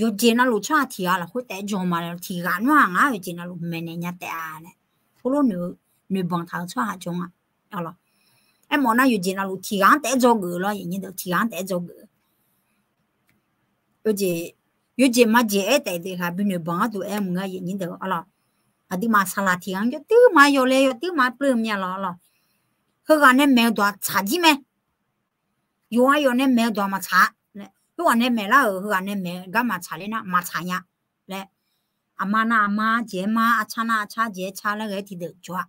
Yawqjeq navluf tsawrhaq tiq ghaq lafkhoer taef-aer jawr ma laer, tiq ghaq nawr-aq ngar yawqjeq navluf maeqnaeq nya taef-a laer, khoerlof noeq-eu, noeqbanq taq-eu tsawrhaq jawr nga. Aermawf nar yawqjeq navluf tiq ghaq-anr taef-aer dzawgeuf lawr, aqyuif nyir deuq, tiq ghaq-anr taef-aer dzawgeuf-eu jeq, yawjeq majeq aer taef-eu ghaq bi noeqbanq gharduq aer maqngeur, aqyuif nyir deuq, arlaq, aqduimaf saqlaq tiq ghaq-anr yawtuir ma yawle, yawtuir ma pyeuf myav lawr, arlaq, heughaq nae maeq-eu dawq-aq tsaq jir mae. Yawqha yawq nae maeq-eu dawq-aq maqtsaq-a laer, khoerghaq nae maeqlar-euq heughaq nae maeq gar maqtsaq ler nar maqtsaq nya laer, aqma nar aqma jeq-aer ma, aqtsar nar aqtsar jeq-aer tsar laer ghae-aer tiqdeuq jawr-a.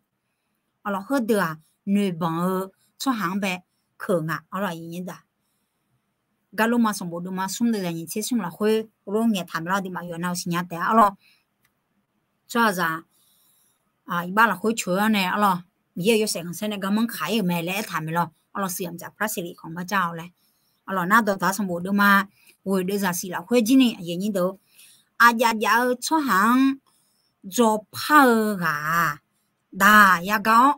Arlaq, heudeuq-aq noeqbanq-eu tsawrhaq-anr bae keuq nga, arlaq, aqyuif nyir deuq, Garlorma sanqbof deuvma smr deuq zaqnyiq tser smr lafkhoer heulof ngaeqtaq maeq lawr, aqduimaf yawqha navluf siqnya taef-a, arlaq, tsawrhaqzaq iqbax lafkhoer coeq-awr nae, arlaq, Miqyaer-euq yawshaef khanqsaer nae garmanr kaq-ir-euq mae laer aertaq maeq lawr, arlaq, เสื่อมจากพระสิริของพระเจ้า laer, arlaq, nar dawqdaq sanqbof deuvma ghoeq deuv zaqsiq lafkhoer jir ni, aqyuif nyir deuq, aqjav jav-eu tsawrhaq-anr dzawpar-eu ghaq-aq, daq yaga-awr,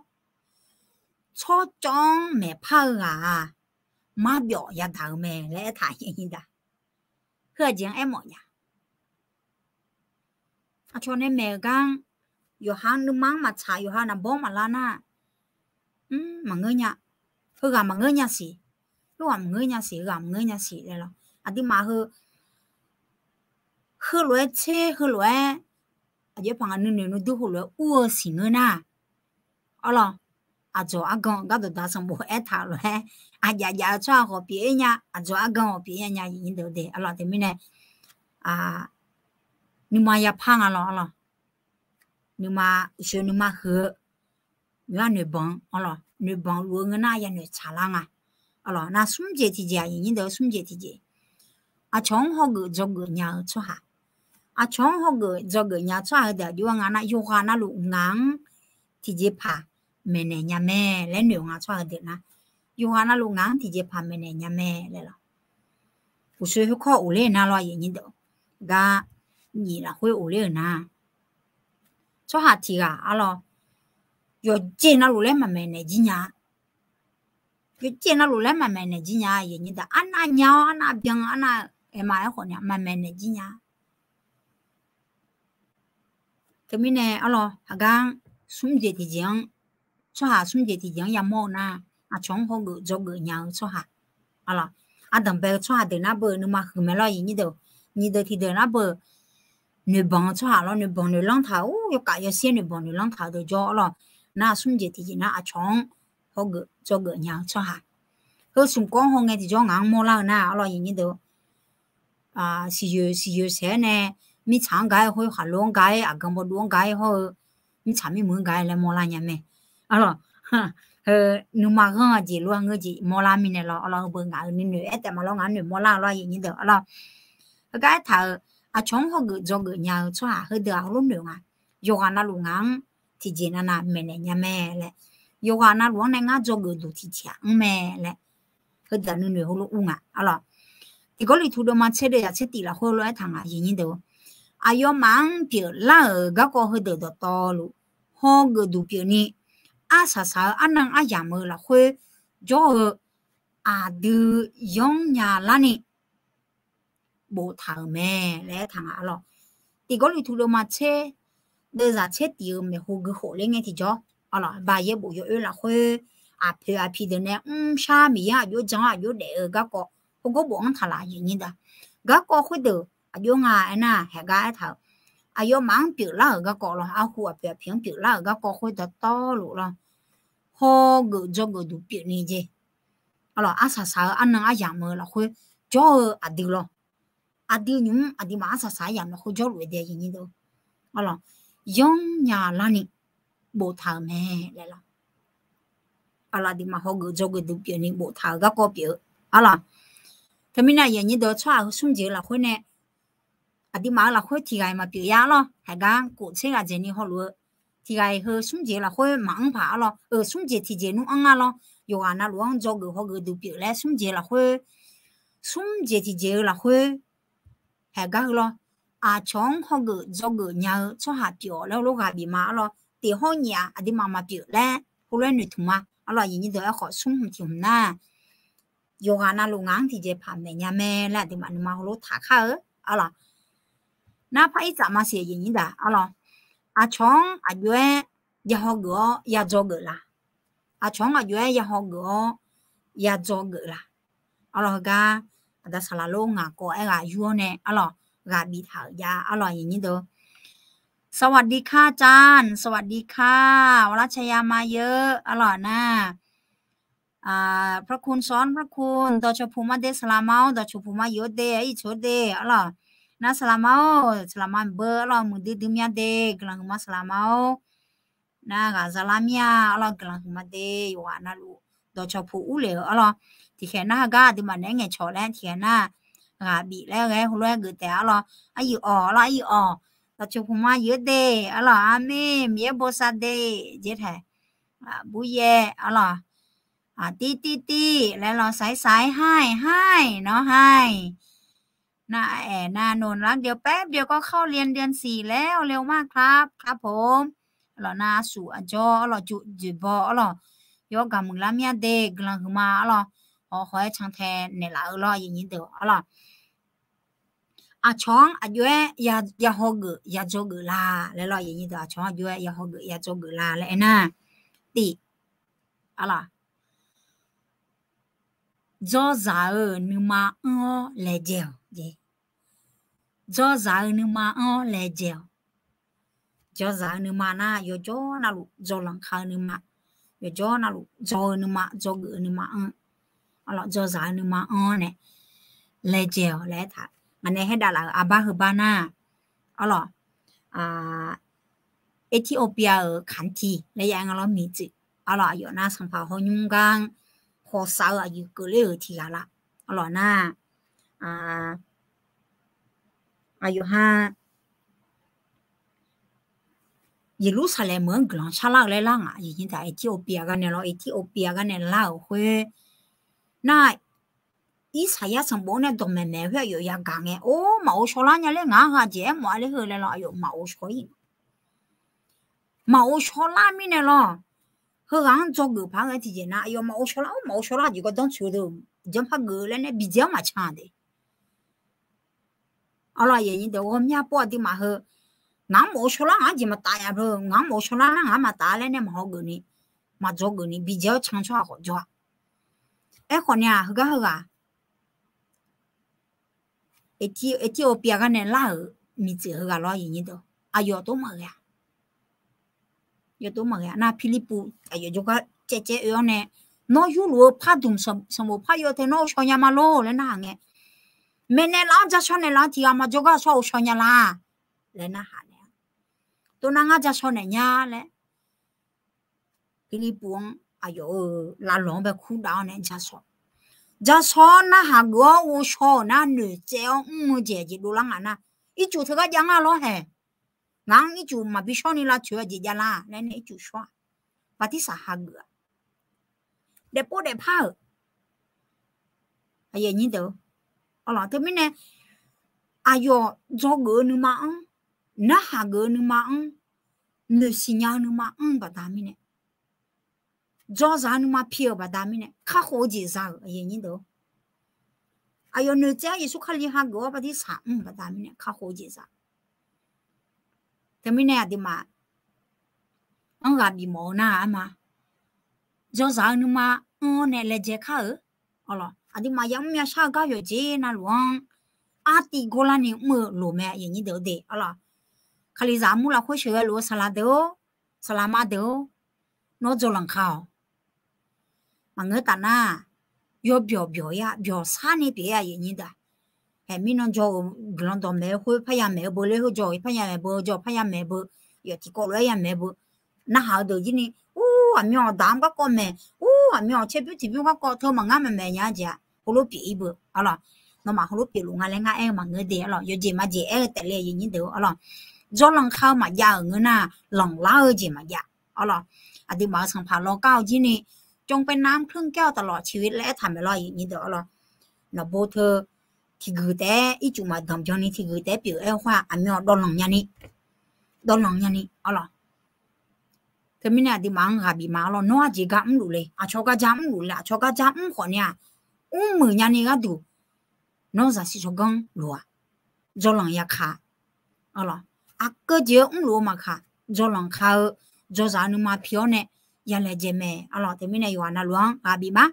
tsawrcawv-anr maeqpar-eu ghaq-aq, marbyawf yadaq-eu mae laer aertaq-a. Heu-aq jeq-anr aermawf nya. Aqcawq nae maeq-euq gar-anr, yawqha-anr nuima-anr maqtsaq, yawqha naqbawr maqlar nar, maqngeur nya. Heughaq maqngeur nya siq, heughaq maqngeur nya siq, heughaq maqngeur nya siq laer lawr. Aqduimaf heu, heulof-aer tser, heulof-aer aqjox-aer paq nga nuinoeq nuidur heulof-aer ur-eu siqngeur nar, arlawr, aqdzawq argan gardawq da sanqbof aertaq-euq lof-aer, aqjav jav-eu tsawrhaq khawf pyeuf-ir nya, aqdzawq argan khawf pyeuf-ir nya, aqnyir deuq de arlawr. Teumirnae nuima yapar nga lawr arlawr. Nuima, uqshoe nuima huiq-eu, nymq-ar noeqbanq-anr arlawr, noeqbanq luf-eu ngeur nar yanoeq tsaqlar nga. Arlawr, nar smr jeq tiqjeq-aq, aqnyir deuq smr jeq tiqjeq, aqcawq-anr hawgeuf dzawgeuf nya-eu tsawrhaq, aqcawq-anr hawgeuf dzawgeuf nya-eu tsawrhaq heudeuq aqjox-aer nga nar, yawqghaq navluf ngaq-anr tiqjeqpaq maeqnaeq nya mae laer noeq nga. Tsawrhaq heudeuq nar, yawqghaq navluf ngaq-anr tiqjeqpaq maeqnaeq nya mae laer lawr. Uqshoe khoerkawr of ler nar lawr, aqnyir deuq, gar nyif lafkhoer of ler-euq nar, tsawrhaq tiq ghaq arlawr, yawqjeq navluf laer maqmaeq naeq jir nya-a. Yawqjeq navluf laer maqmaeq naeq jir nya-a. Aqnyir deuq, arnav nya-awr arnav byan, arnav aerma aerkhawf ni maqmaeq naeq jir nya-a. Teumirnae arlawr, haqgar-anr smr jeq tiqjeq-anr, tsawrhaq smr jeq tiqjeq-anr yamawr-eu nar, aqcawq-anr hawgeuf dzawgeuf nya-eu tsawrhaq, arlawr, ardanq bae-eu tsawrhaq deuq nar beu nuima huiq mae lawr, aqnyir deuq, nyir deuq tiqdeuq nar beu noeqbanq-eu tsawrhaq lawr, noeqbanq noeqlanr taq-eu, yawkaf yawshaer noeqbanq noeqlanr taq-eu deuq jawr arlawr. Nar smr jeq tiqjeq nar aqcawq-anr hawgeuf dzawgeuf nya-eu tsawrhaq, heu smq kawv-anr hawngae tiqjawr ngaq-anr mawrlar-eu nar arlawr, aqnyir deuq, siqyoeq siqyoeq saeq-aer nae, mirtsaq-anr gaq-aer khoer, khaqlo-anr gaq-aer, aqgan bawduv-anr gaq-aer hawr-eu, mirtsaq mirmuiq-anr gaq-aer laer mawrlar nya mae. Arlawr, heu nuima ghanr-eu jeq lof-aer ngeur jeq mawrlar mirnae lawr arlawr, heu beu ngaq-euq nuinoeq aer taef ma lawr, ngaq-anr noeq mawrlar-eu lawr, aqnyir deuq arlawr. Heugar aertaq-euq, aqcawq-anr hawgeuf dzawgeuf nya-eu tsawrhaq heudeuq-aq heulof noeq nga. Yawqghaq navluf ngaq-anr tiqjeq navnav maeqnaeq nya mae laer, yawqghaq navluf-anr nae ngar dzawgeuf duq tiqjeq-aq mr mae laer, heudeuq nuinoeq heulof ur nga arlawr. Tiq Gawrliqtu deuvma tser deuv yaq tser tif lafkhoer lof-aer taq nga, aqyuif aqnyir deuq, aqyawfmaf-anr pyeuflar-euq garkawv heudeuq dawqtawvluf, hawgeuf duq pyeufni, arsaq saq-eu arnan aryamq-eu lafkhoer jawr-eu aqdui yanr nya larni boftaq-euq mae laer aertaq nga arlawr. Tiq Gawrliqtu deuvma tser, deuvzaq tser tif-eu maeqhu gui khof ler ngae tiqjawr, arlawr, ba yaerbof yawoer lafkhoer, aqpoeq aqpiq deuq nae mrshar Miqyaer aqjox jan-anr aqjox daef-eu garkawv, heugar bofanr taq laf, aqyuif aqnyir deuq. Garkawv khoerdeuq aqjox nga aernar, haqgar aertaq-euq, aqyawfmaf-anr pyeuflar-euq garkawv lawr, arhu aqpoeq aqpiq-anr pyeuflar-euq garkawv khoer dawqtawvluf lawr, hawgeuf dzawgeuf duq pyeufni jeq, arlawr, arsaq saq-eu arnan aryamq-eu lafkhoer jawr-eu aqdui lawr, aqdui nymq-mr aqduimaf arsaq saq aryamq lafkhoer jawrluf-eu de, aqyuif aqnyir deuq, arlawr, yanr nya larni boftaq-euq mae laer lawr. Arlawr, aqduimaf hawgeuf dzawgeuf duq pyeufni boftaq-euq garkawv pyeuf-eu, arlawr. Teumirnae aqyuif aqnyir deuq, tsawrhaq heu smr jeq-eu lafkhoer nae aqduimaf-euq lafkhoer tiq ghaq-iq maqpyeuf ya lawr. Haqgar kof tser ghaq dzaeqni hawluf-eu tiq ghaq-iq heu smr jeq lafkhoer maqanr paq arlawr. Euq smr jeq tiqjeq nmr anr nga lawr. Yawqghaq navluf-anr dzawgeuf hawgeuf duq pyeuf laer smr jeq lafkhoer, smr jeq tiqjeq-eu lafkhoer, haqgar heu lawr, aqcawq-anr hawgeuf dzawgeuf nya-eu tsawrhaq pyeuf-awq laer heulof ghaq bif ma arlawr. Tiq hawr nyiq-aq aqduimaf maqpyeuf laer heulof-aer noeqtmq ma arlawr, aqyuif aqnyir deuq. Aerkhawf smr hmq tiq hmq nar, yawqghaq navluf ngaq-anr tiqjeq paq maeq nya mae laer aqduimaf nuima heulof taqkar-eu arlawr. Nar par ir tsaf maqsiq, aqyuif aqnyir deuq arlawr. Aqcawq-anr aqjox-aer ya hawgeuf-awr ya dzawgeuf la? Aqcawq-anr aqjox-aer ya hawgeuf-awr ya dzawgeuf la? Arlawr, heugar aqda saqlaq lof ngaq kawv-aer ghaq yur-awr nae arlawr, ghaq biftaq-euq jav arlawr, aqyuif aqnyir deuq. สวัสดีค่ะอาจารย์ สวัสดีค่ะ Awqlar caya ma yeu arlawr nar พระคุณ ซ้อน พระคุณ dawqcawq puq ma de saqlaq ma-awr, dawqcawq puq ma yeu-awr de, arlawr. Nar saqlaq ma-awr, saqlaq ma beu arlawr, muiqdui dui mya de, guiqlanq huiqma saqlaq ma-awr. Nar ghaq zalar mir-a arlawr, guiqlanq huiqma de, yawqghaq navluf dawqcawq puq urlef-eu arlawr. Tiqkhaeq nar heugar aqduimaf naeq-aer ngaeqcawq laer tiqkhaeq nar, ghaq bif laer ghae-aer heulof-aer geuf taef arlawr. Aryuif awq arlawr, aryuif awq. Dawqcawq puq ma yeu-awr de arlawr, aqmeq, Miqyaer bosav de, jeq taeq, buryaer arlawr. Tirtirtir laer lawr, สายสาย hai hai nawr hai. Nar aer nar หนูรัก เดี๋ยวแป๊บเดียวก็เข้าเรียน เดือนสี่แล้ว เร็วมากครับ ครับผม Arlawq nar, aqsur aqjawr arlawq, joeqbaw arlawq, yawr gaqmuiq lar myav de guiqlanq huiqma arlawq, haw haw-aer cantae naeqlaf-eu lawr, aqyuif nyir deuq arlawq. Aqcawq-anr aqjox-aer ya haw geuf ya dzaw geuf la laer lawr, aqyuif nyir deuq, aqcawq-anr aqjox-aer ya haw geuf ya dzaw geuf la laer aernar, tif, arlawq, dzawzaq-euq nuima anr-awr laejae-awq jeq. Dzawzaq-eu nuima anr-awr laejae-awq. Dzawzaq-eu nuima nar, yawqjawr navluf dzawlanq ka-eu nuima, yawqjawr navluf dzaw-eu nuima, dzawgeuf-eu nuima anr, arlawq, dzawzaq-eu nuima anr-awr nae laejae-awq laer aertaq. Ngaq nae haer davlaf-euq arbar heubar nar, arlawq, Ethiopia-euq kaqnti laer ya-aer nga lawr, miqtsuif, arlawq, aqyawf nar sanqpaq hawnymr gar-anr hawsav-eu aqyuif keuvler-euq tiqghaq la, arlawq nar, aqyawf ha Yeqlursaqlaeq meuq-anr guiqlanq sharlar-eu laer lar ngaq, aqyuif nyir deuq, Ethiopia gar nae lawr, Ethiopia gar nae lar-euq khoer nar, Irsaqyar sanqbof-anr nae dawqmaeq maeq khoer aqyawf yagaq ngae, or, maqghov shawrlar nya laer ngaq-anr heu aqjeq aermawf-a laer heu laer lawr, aqyawf maqghov shawr-ir. Maqghov shawrlar mirnae lawr, heughaq-anr dzawgeuf paq-aer ghae tiqjeq nar, aqyawf maqghov shawrlar, or, maqghov shawrlar jeq gawrdanr coeq deuq janrpar geuf laer nae bidzae-anr maqcan de. Arlawq, aqyuif nyir deuq, ghawqmya pov aqduimaf heu, ngaq-anr maqghov shawrlar, ngaq-anr jeq maqtaf nya beu, ngaq-anr maqghov shawrlar nar ngaq-anr maqtaf laer nae maqhaw geuf ni, maqdzaw geuf ni bidzae-awr can tsawrhaq khawf jawr-a. Aerkhawf ni-aq, heugar heughaq Ethiopia gar nae lar-euq miqtsuif heughaq lawr, aqyuif nyir deuq, aqyawf tov maqghae-a. Yawtov maqghae-a nar, Pirlirpuv aqyawf jawrgar caevcaev oe-awr nae, nawr yurluf-eu pardmq sanqbof par yawf teu nawr ghovshaw nya ma lor laer narhaq ngae, maeqnaeq laf-anr ja shaw naeq laf-anr tiq ghaq maqjawr gar shawr ghovshaw nya la laer narhaq naeq-a. Tov nar ngar ja shaw naeq nya laer, Pirlirpuv-anr aqyawf-euq lavlawq-anr bae kurdav-awr nae ja shaw. Ja shaw-awr narhaq geuf-awr ghovshaw-euq nar, noeqtsaev-awr mr-eu jeq aqjeq dovlar nga nar, ircuf teugar jav ngar lawr haeq. Ngaq-anr ircuf maqbi shawr ni lavtsoeq-eu jeq javlar laer nae ircuf shawr-aq, bartirsaq hageuf-aq, daefpov daefpar-euq, aqyuif nyir deuq, arlawq, teumirnae aqyawf dzawgeuf-eu nuima-anr, narhaq geuf-eu nuima-anr, noeqsiq nya-eu nuima-anr baqda mirnae, dzawzaq-eu nuima pi-euq baqda mirnae kakhof-eu jeq za-euq, aqyuif nyir deuq, aqyawf noeqtsaev-awr Yeqsur Kali hageuf-awr bartirsaq mr-euq baqda mirnae kakhof-eu jeq za. Teumirnae aqduimaf-anr ghaq bif mawf-eu nar-aq, arma, dzawzaq-eu nuima anr-awr nae laejae kar-euq, arlawq, aqduimaf yamr yashar-eu gar yawqjeq navluf-anr artiv gawrlarni mr-eu loq mae, aqyuif nyir deuq-eu de, arlawq, Kalizaq armur lafkhoer sheuqghae luf-eu saqlaq deuq-or, saqlaq ma deuq-or, nawr dzawlanq ka-awq. Maqngeur taf nar, yawbyawq byawq-ir-a, byawq sharni pyeuf-ir-a, aqyuif nyir deuq-aq. Haeq mirnan jawr-euq guiqlanq dawqmaeq-eu khoer parya maeq-eu beu ler, heu jawr-euq parya maeq beu, jawr parya maeq beu, yawf tiqkawv lof-aer ya maeq beu, narhaq-eu deuq jir ni, ur, aqmyan-awq daq-anr garkawv maeq, ur, aqmyan-awq caerbymr tiqbymr garkawv teu maqngar maqmaeq nya-eu jeq-aq, heulof pyeuf-ir beu, arlawq. Nawmaf heulof pyeufluf nga laer ngar aer-eu maqngeur de, arlawq, yawjeq majeq aer-eu taef le, aqyuif nyir deuq-or, arlawq. Dzawlanq ka-eu maqjav-euq ngeur nar, lanqlar-eu jeq maqjav, arlawq. Aqduimaf-euq sanqpaq lawkar-eu jir ni, จงเป็นน้ำครึ่งแก้วตลอดชีวิต laer aertaq maeq lawr, aqyuif nyir deuq, arlawq. Nawqbo teu tiqguiq taef-aer ircuf maqdanq byanni tiqguiq taef-aer pyeuf-aer khoer-aq, aqmyan dawvlanq nyani, dawvlanq nyani, arlawq. Teumirnae aqduimaf-anr ghaq bif ma, arlawq, nawr aqjeq gar mrluf le, aqcawq gar ja mrluf le, aqcawq gar ja mr khawf ni-aq, mrmuiq nyani gharduq nawr zaqsiq tsawrganr loq-aq, dzawlanq yaka, arlawq, aqkeuv jeq-eu mrluf-eu maqkaq, dzawlanq ka-eu, dzawzaq-eu nuima pi-awr nae ya laejae mae, arlawq. Teumirnae yawqghaq navluf-anr ghaq bif ma,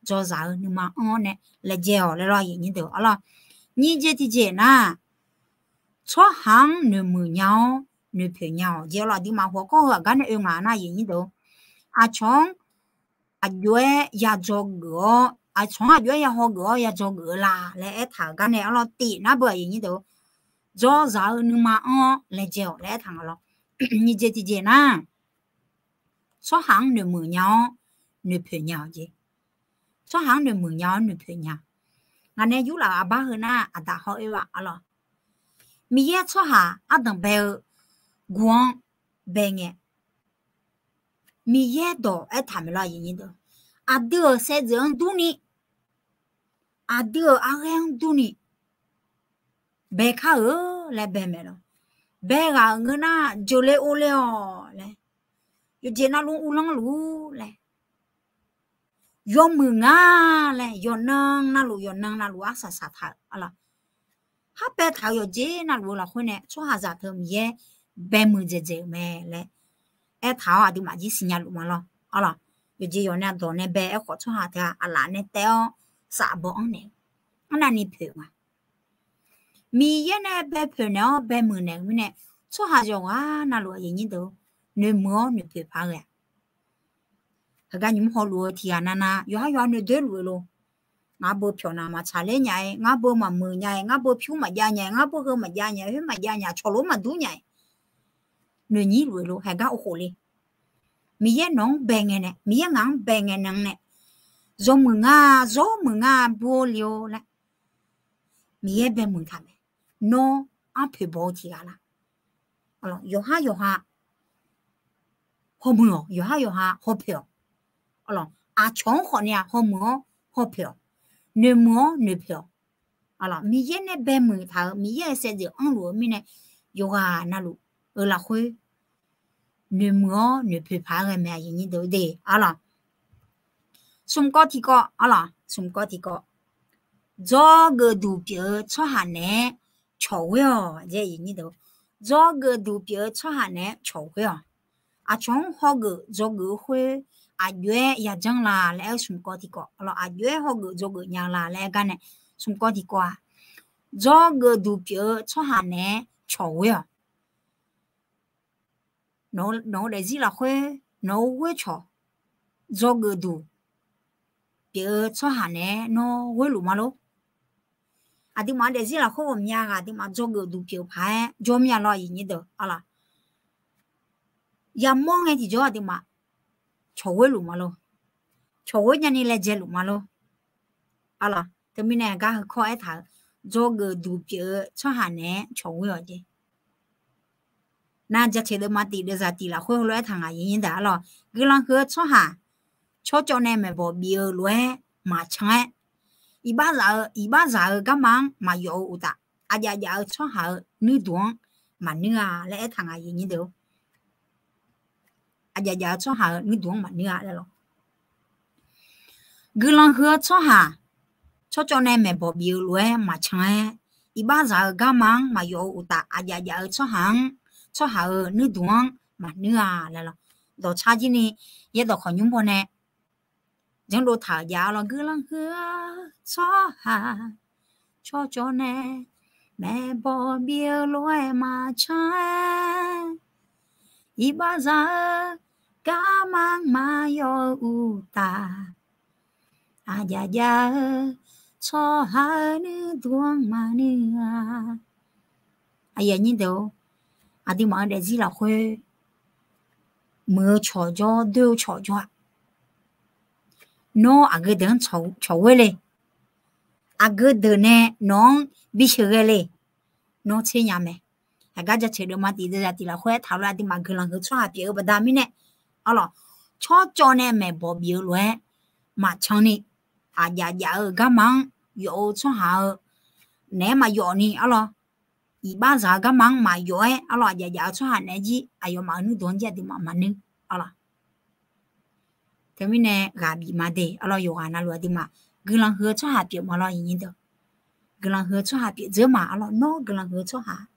dzawzaq-eu nuima anr-awr nae laejae-awq laer lawr, aqyuif nyir deuq, arlawq. Nyir jeq tiqjeq nar, tsawrhaq-anr noeqmuiq nya-awr noeqpoeq nya-awq jeq, arlawq. Aqduimaf hawkawr heu aqgar nae oe ngaq nar, aqyuif nyir deuq, aqcawq-anr aqjox-aer ya dzawgeuf-awr, aqcawq-anr aqjox-aer ya hawgeuf-awr ya dzawgeuf-eu la laer aertaq-euq gar nae, arlawq, tif nar beu, aqyuif nyir deuq, dzawzaq-eu nuima anr-awr laejae-awq laer aertaq nga lawr. Nyiq jeq tiqjeq nar, tsawrhaq-anr noeqmuiq nya-awr noeqpoeq nya-awq jeq. Tsawrhaq-anr noeqmuiq nya-awr noeqpoeq nya. Ngaq nae yurlaf-euq aqbar heu nar, aqdaq haw-oer-a, arlawq. Miqyaer tsawrhaq ardanq bae-eu guv-anr bae ngae, Miqyaer dawq aertaq maeq lawr, aqyuif nyir deuq, aqdui-euq saevdzeuf-anr durni, aqdui-euq arghaer-anr durni bae kar-eu laer bae maeq lawr. Bae ghaq-euq ngeur nar, jeuqle orle-awq laer, yawqjeq navluf uvlanr luf-ur laer, yawmuiq nga laer yawqnan navluf yawqnan navluf arsaq saqtaq-euq arlawq. Kharbae taq-euq yawqjeq navluf-eu lafkhoer nae tsawrhaqzaq teu Miqyaer baemuiq dzaeqdzaeq-euq mae laer aertaq-awr aqduimaf jir siqnya luf ma lawr arlawq. Yawqjeq yawq nae aqdawq nae bae aerkhawf tsawrhaq teu-aq aqlaf nae taef-awr safbaw anr naeq-eu, arnavni poeq nga. Miqyaer nae bae poeq naeq-awr baemuiq naeq-eu mirnae, tsawrhaq yawqghaq navluf aqyuif aqnyir deuq noeqmuiq-awr noeqpoeq paq-aer ghae-a. Heugar nymq-mr hawluf-eu tiqghaq navnav yawqhar yawqha noeqdoer luf-eu lo. Ngar beu pyawq naq maqtsaq ler nya-aer, ngar beu maqmuiq nya-aer, ngar beu pyur maqjav nya-aer, ngar beu heu maqjav nya-aer, khoer maqjav nya, cawqlof maqdur nya-aer, noeqnyir luf-eu lo. Heugar of khof le. Miqyaer nawq-anr bae ngae nae, Miqyaer ngaq-anr bae ngae nae-anr nae, zawmuiq nga, zawmuiq nga, bur-or le-or laer Miqyaer baemuiq taq mae. Nawr arpoeq baw-eu tiqghaq la? Yawqhar yawqha hawmuiq-awq, yawqhar yawqha hawpoeq-awq. Aqcawq-anr khawf ni-aq hawmuiq-awr hawpoeq-awq, noeqmuiq-awr noeqpoeq-awq. Miqyaer nae baemuiq taq-euq Miqyaer-euq saevdzeuf anrluf-eu mirnae, yawqghaq navluf-eu lafkhoer noeqmuiq-awr noeqpoeq paq-aer ghae mae, aqyuif aqnyir deuq de arlawq. Smq kawv tiqkawv arlawq, smq kawv tiqkawv. Dzawgeuf duq pyeuf-eu tsawrhaq naeq-aer cawqghoer-awq. Dzawgeuf duq pyeuf-eu tsawrhaq naeq-aer cawqghoer-awq. Aqcawq-anr hawgeuf dzawgeuf-eu khoer aqjox-aer yajanr la laer aer-eu smq kawv tiqkawv arlawq. Aqjox-aer hawgeuf dzawgeuf nya la laer aer gar nae, smq kawv tiqkawv-aq, dzawgeuf duq pyeuf-eu tsawrhaq naeq-aer cawqghoer-awq. Nawq-eu daefzir lafkhoer nawq-eu ghoer cawq, dzawgeuf duq pyeuf-eu tsawrhaq naeq-aer nawr ghoer luf ma lor. Aqduimaf-eu daefzir lafkhoer ghawqmya ghaq aqduimaf dzawgeuf duq pyeuf paq-aer jawr mir-a lawr, aqyuif aqnyir deuq arlawq. Yamawr ngae tiqjawr aqduimaf cawqghoer luf ma lor. Cawqghoer nyani laejae luf ma lor. Arlawq, teumirnae gar heu kawr aertaq-euq, dzawgeuf duq pyeuf-eu tsawrhaq naeq-aer cawqghoer-awq jeq. Nar jaceuq deuvma tiq deuvzaq tiq lafkhoer heulof-aer aertaq ngaq, aqyuif aqnyir deuq arlawq. Guiqlanq huiq-eu tsawrhaq tsawrcawv nae maeqbawq bif-eu lof-aer maqcan-aer, iqbaxzaq-eu, iqbaxzaq-eu garma-anr maqyawf-eu uqtaf, aqjav jav-eu tsawrhaq-euq nuirduq-anr maqnuir-a laer aertaq ngaq, aqyuif aqnyir deuq. Aqjav jav-eu tsawrhaq-euq nuirduq-anr maqnuir-a laer lawq. Guiqlanq huiq-eu tsawrhaq tsawrcawv nae maeqbawq bif-eu lof-aer maqcan-aer, iqbaxzaq-eu garma-anr maqyawf-eu uqtaf, aqjav jav-eu tsawrhaq-anr, tsawrhaq-euq nuirduq-anr maqnuir-a laer lawq. Dawqtsar jir ni yaerdawq khawqnymr baw nae janrdov taq-euq jav-a lawr. Guiqlanq huiq-eu tsawrhaq tsawrcawv nae maeqbawq bif-eu lof-aer maqcan-aer, iqbaxzaq-eu garma-anr maqyawf-eu uqtaf, aqjav jav-eu tsawrhaq-euq nuirduq-anr maqnuir-a. Aqyuif aqnyir deuq-or, aqduimaf-eu daefzir lafkhoer muiq-eu cawqjawr, doer-eu cawqjawr-aq, nawr aqgeu deuq-anr cawqghoer le. Aqgeu deuq nae nawq-anr bisheuq ghae le. Nawr tser nya mae. Haiq gar jaceuq deuvma tiq deuvzaq tiq lafkhoer aertaq lof-aer aqduimaf guiqlanq huiq-eu tsawrhaq pyeuf-eu baqda mirnae, arlawq, tsawrcawv nae maeqbawq bif-eu lof-aer maqcan ni, aqjav jav-eu garma-anr yawf-eu tsawrhaq-eu naeq-aer maqyawf ni, arlawq, iqbaxzaq-eu garma-anr maqyawf-aer, arlawq, aqjav jav-eu tsawrhaq naeq-aer jir aqyawfmaf-euq nuirduq-anr jir aqduimaf maqnuir, arlawq. Teumirnae ghaq bif ma de, arlawq, yawqghaq navluf aqduimaf guiqlanq huiq-eu tsawrhaq pyeuf ma lawr, aqyuif aqnyir deuq. Guiqlanq huiq-eu tsawrhaq pyeuf dzeur ma, arlawq, nawr guiqlanq huiq-eu tsawrhaq.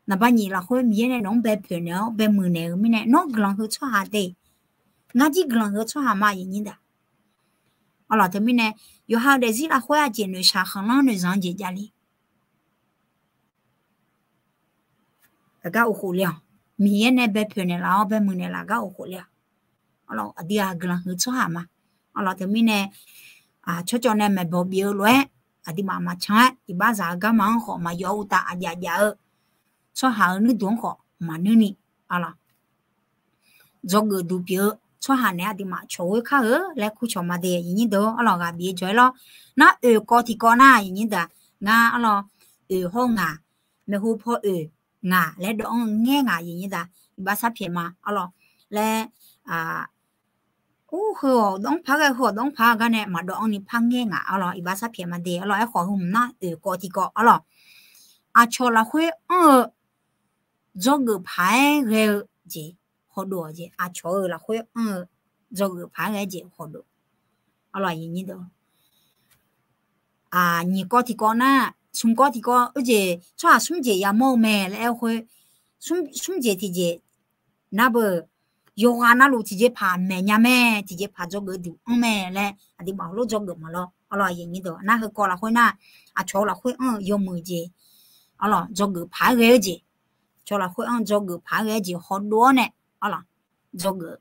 Naqba nyiq lafkhoer Miqyaer nae nawq-anr bae poeq naeq-awr bae muiq naeq-eu mirnae, nawr guiqlanq huiq-eu tsawrhaq de. Ngar jir guiqlanq huiq-eu tsawrhaq ma, aqyuif aqnyir deuq. Arlawq, teumirnae yawqha-eu daefzir lafkhoer aqjeq noeqshaq khanqlanr noeqzanq jeq javle. Aqgar of khof le-awq. Miqyaer nae bae poeq naeqlaf-awr bae muiq naeqlaf gar of khof le-awq. Arlawq, aqdui-aq guiqlanq huiq-eu tsawrhaq ma. Arlawq, teumirnae tsawrcawv nae maeqbawq bif-eu lof-aer aqduimaf maqcan-aer, iqbaxzaq-eu garma-anr khawf maqyawf-eu uqtaf, aqjav jav-eu tsawrhaq-euq nuirduq-anr khawf maqnuir ni, arlawq, dzawgeuf duq pyeuf-eu tsawrhaq naeq-aer aqduimaf cawqghoer kar-eu laer kurcawq ma de, aqyuif aqnyir deuq. Arlawq, ghaq bif-eu jawr-aer lawr. Nar oeq kawv tiqkawv nar, aqyuif aqnyir deuq, ngar, arlawq, oeq hawr-eu ngaq, maeqhu paw oeq ngaq laer dawv-anr ngaer ngaq, aqyuif aqnyir deuq, iqbax sar pyaeq ma, arlawq, laer, ur, heu-awq dawv-anr par ghae, heu-awq dawv-anr par-eu gar nae maqdawv-anr ni par ngaer ngaq, arlawq, iqbax sar pyaeq ma de, arlawq. Aerkhawf heu hmq nar oeq kawv tiqkawv, arlawq, aqcawq lafkhoer anr-eu dzawgeuf paq-aer ghae-eu jeq, hawdov-awq jeq. Aqcawq-euq lafkhoer anr-eu dzawgeuf paq-aer ghae-eu jeq hawdov. Arlawq, nyiq kawv tiqkawv nar, smq kawv tiqkawv-eu jeq tsawrhaq smr jeq yamawr-eu mae laer aer-eu khoer, smr jeq tiqjeq nar beu, yawqghaq navluf tiqjeqpaq maeq nya mae, tiqjeqpaq dzawgeuf duq anr mae laer aqduimaf heulof dzawgeuf maqlawr. Arlawq, nar heukawv lafkhoer nar, aqcawq-eu lafkhoer anr-eu yawmuiq jeq, arlawq, dzawgeuf paq-aer ghae-eu jeq, cawq lafkhoer anr dzawgeuf paq-aer ghae-eu jeq hawdov-awr nae, arlawq, dzawgeuf.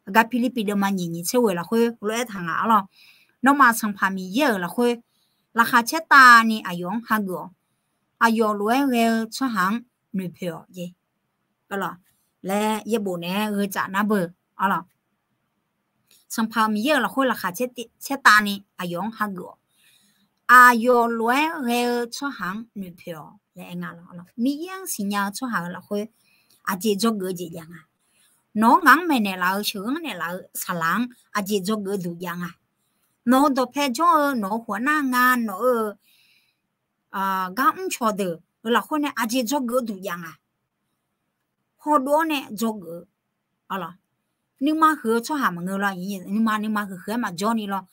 Aqgar Pirlirpiv deuvma nyiq nyiq tser ghoeq lafkhoer heulof-aer taq nga, arlawq, Nawmaf Sanqpaq Miqyaer-euq lafkhoer laqkhaq caertavni aqyawf-anr hageuf-awq. Aqyawf lof-aer ghae-eu tsawrhaq-anr noeqpoeq-awq jeq. Laer yaerbof naeq-aer gheu tsaf nar beu, arlawq, Sanqpaq Miqyaer-euq lafkhoer laqkhaq caertavni aqyawf-anr hageuf-awq. Aqyawf lof-aer ghae-eu tsawrhaq-anr noeqpoeq-awq laer aer nga lawr. Miqyaer-anr siqnya-eu tsawrhaq-euq lafkhoer aqjeq dzawgeuf-eu jeq jav nga. Nawq-anr ngaq-anr maeqnaeq laf-eu sheuqghanr naeqlaf-eu saqlaq-anr aqjeq dzawgeuf-eu duq jav nga. Nawq-euq dawqpae jawr-eu, nawq-euq khawf nar nga, nawq-euq gar mrcawq deuq-euq lafkhoer nae aqjeq dzawgeuf-eu duq jav nga. Hawdov-awr nae dzawgeuf-eu, arlawq, nuima huiq-eu tsawrhaq maqngeur lawr. Nuima nuima huiq huiq-aer maqjawr ni lawr.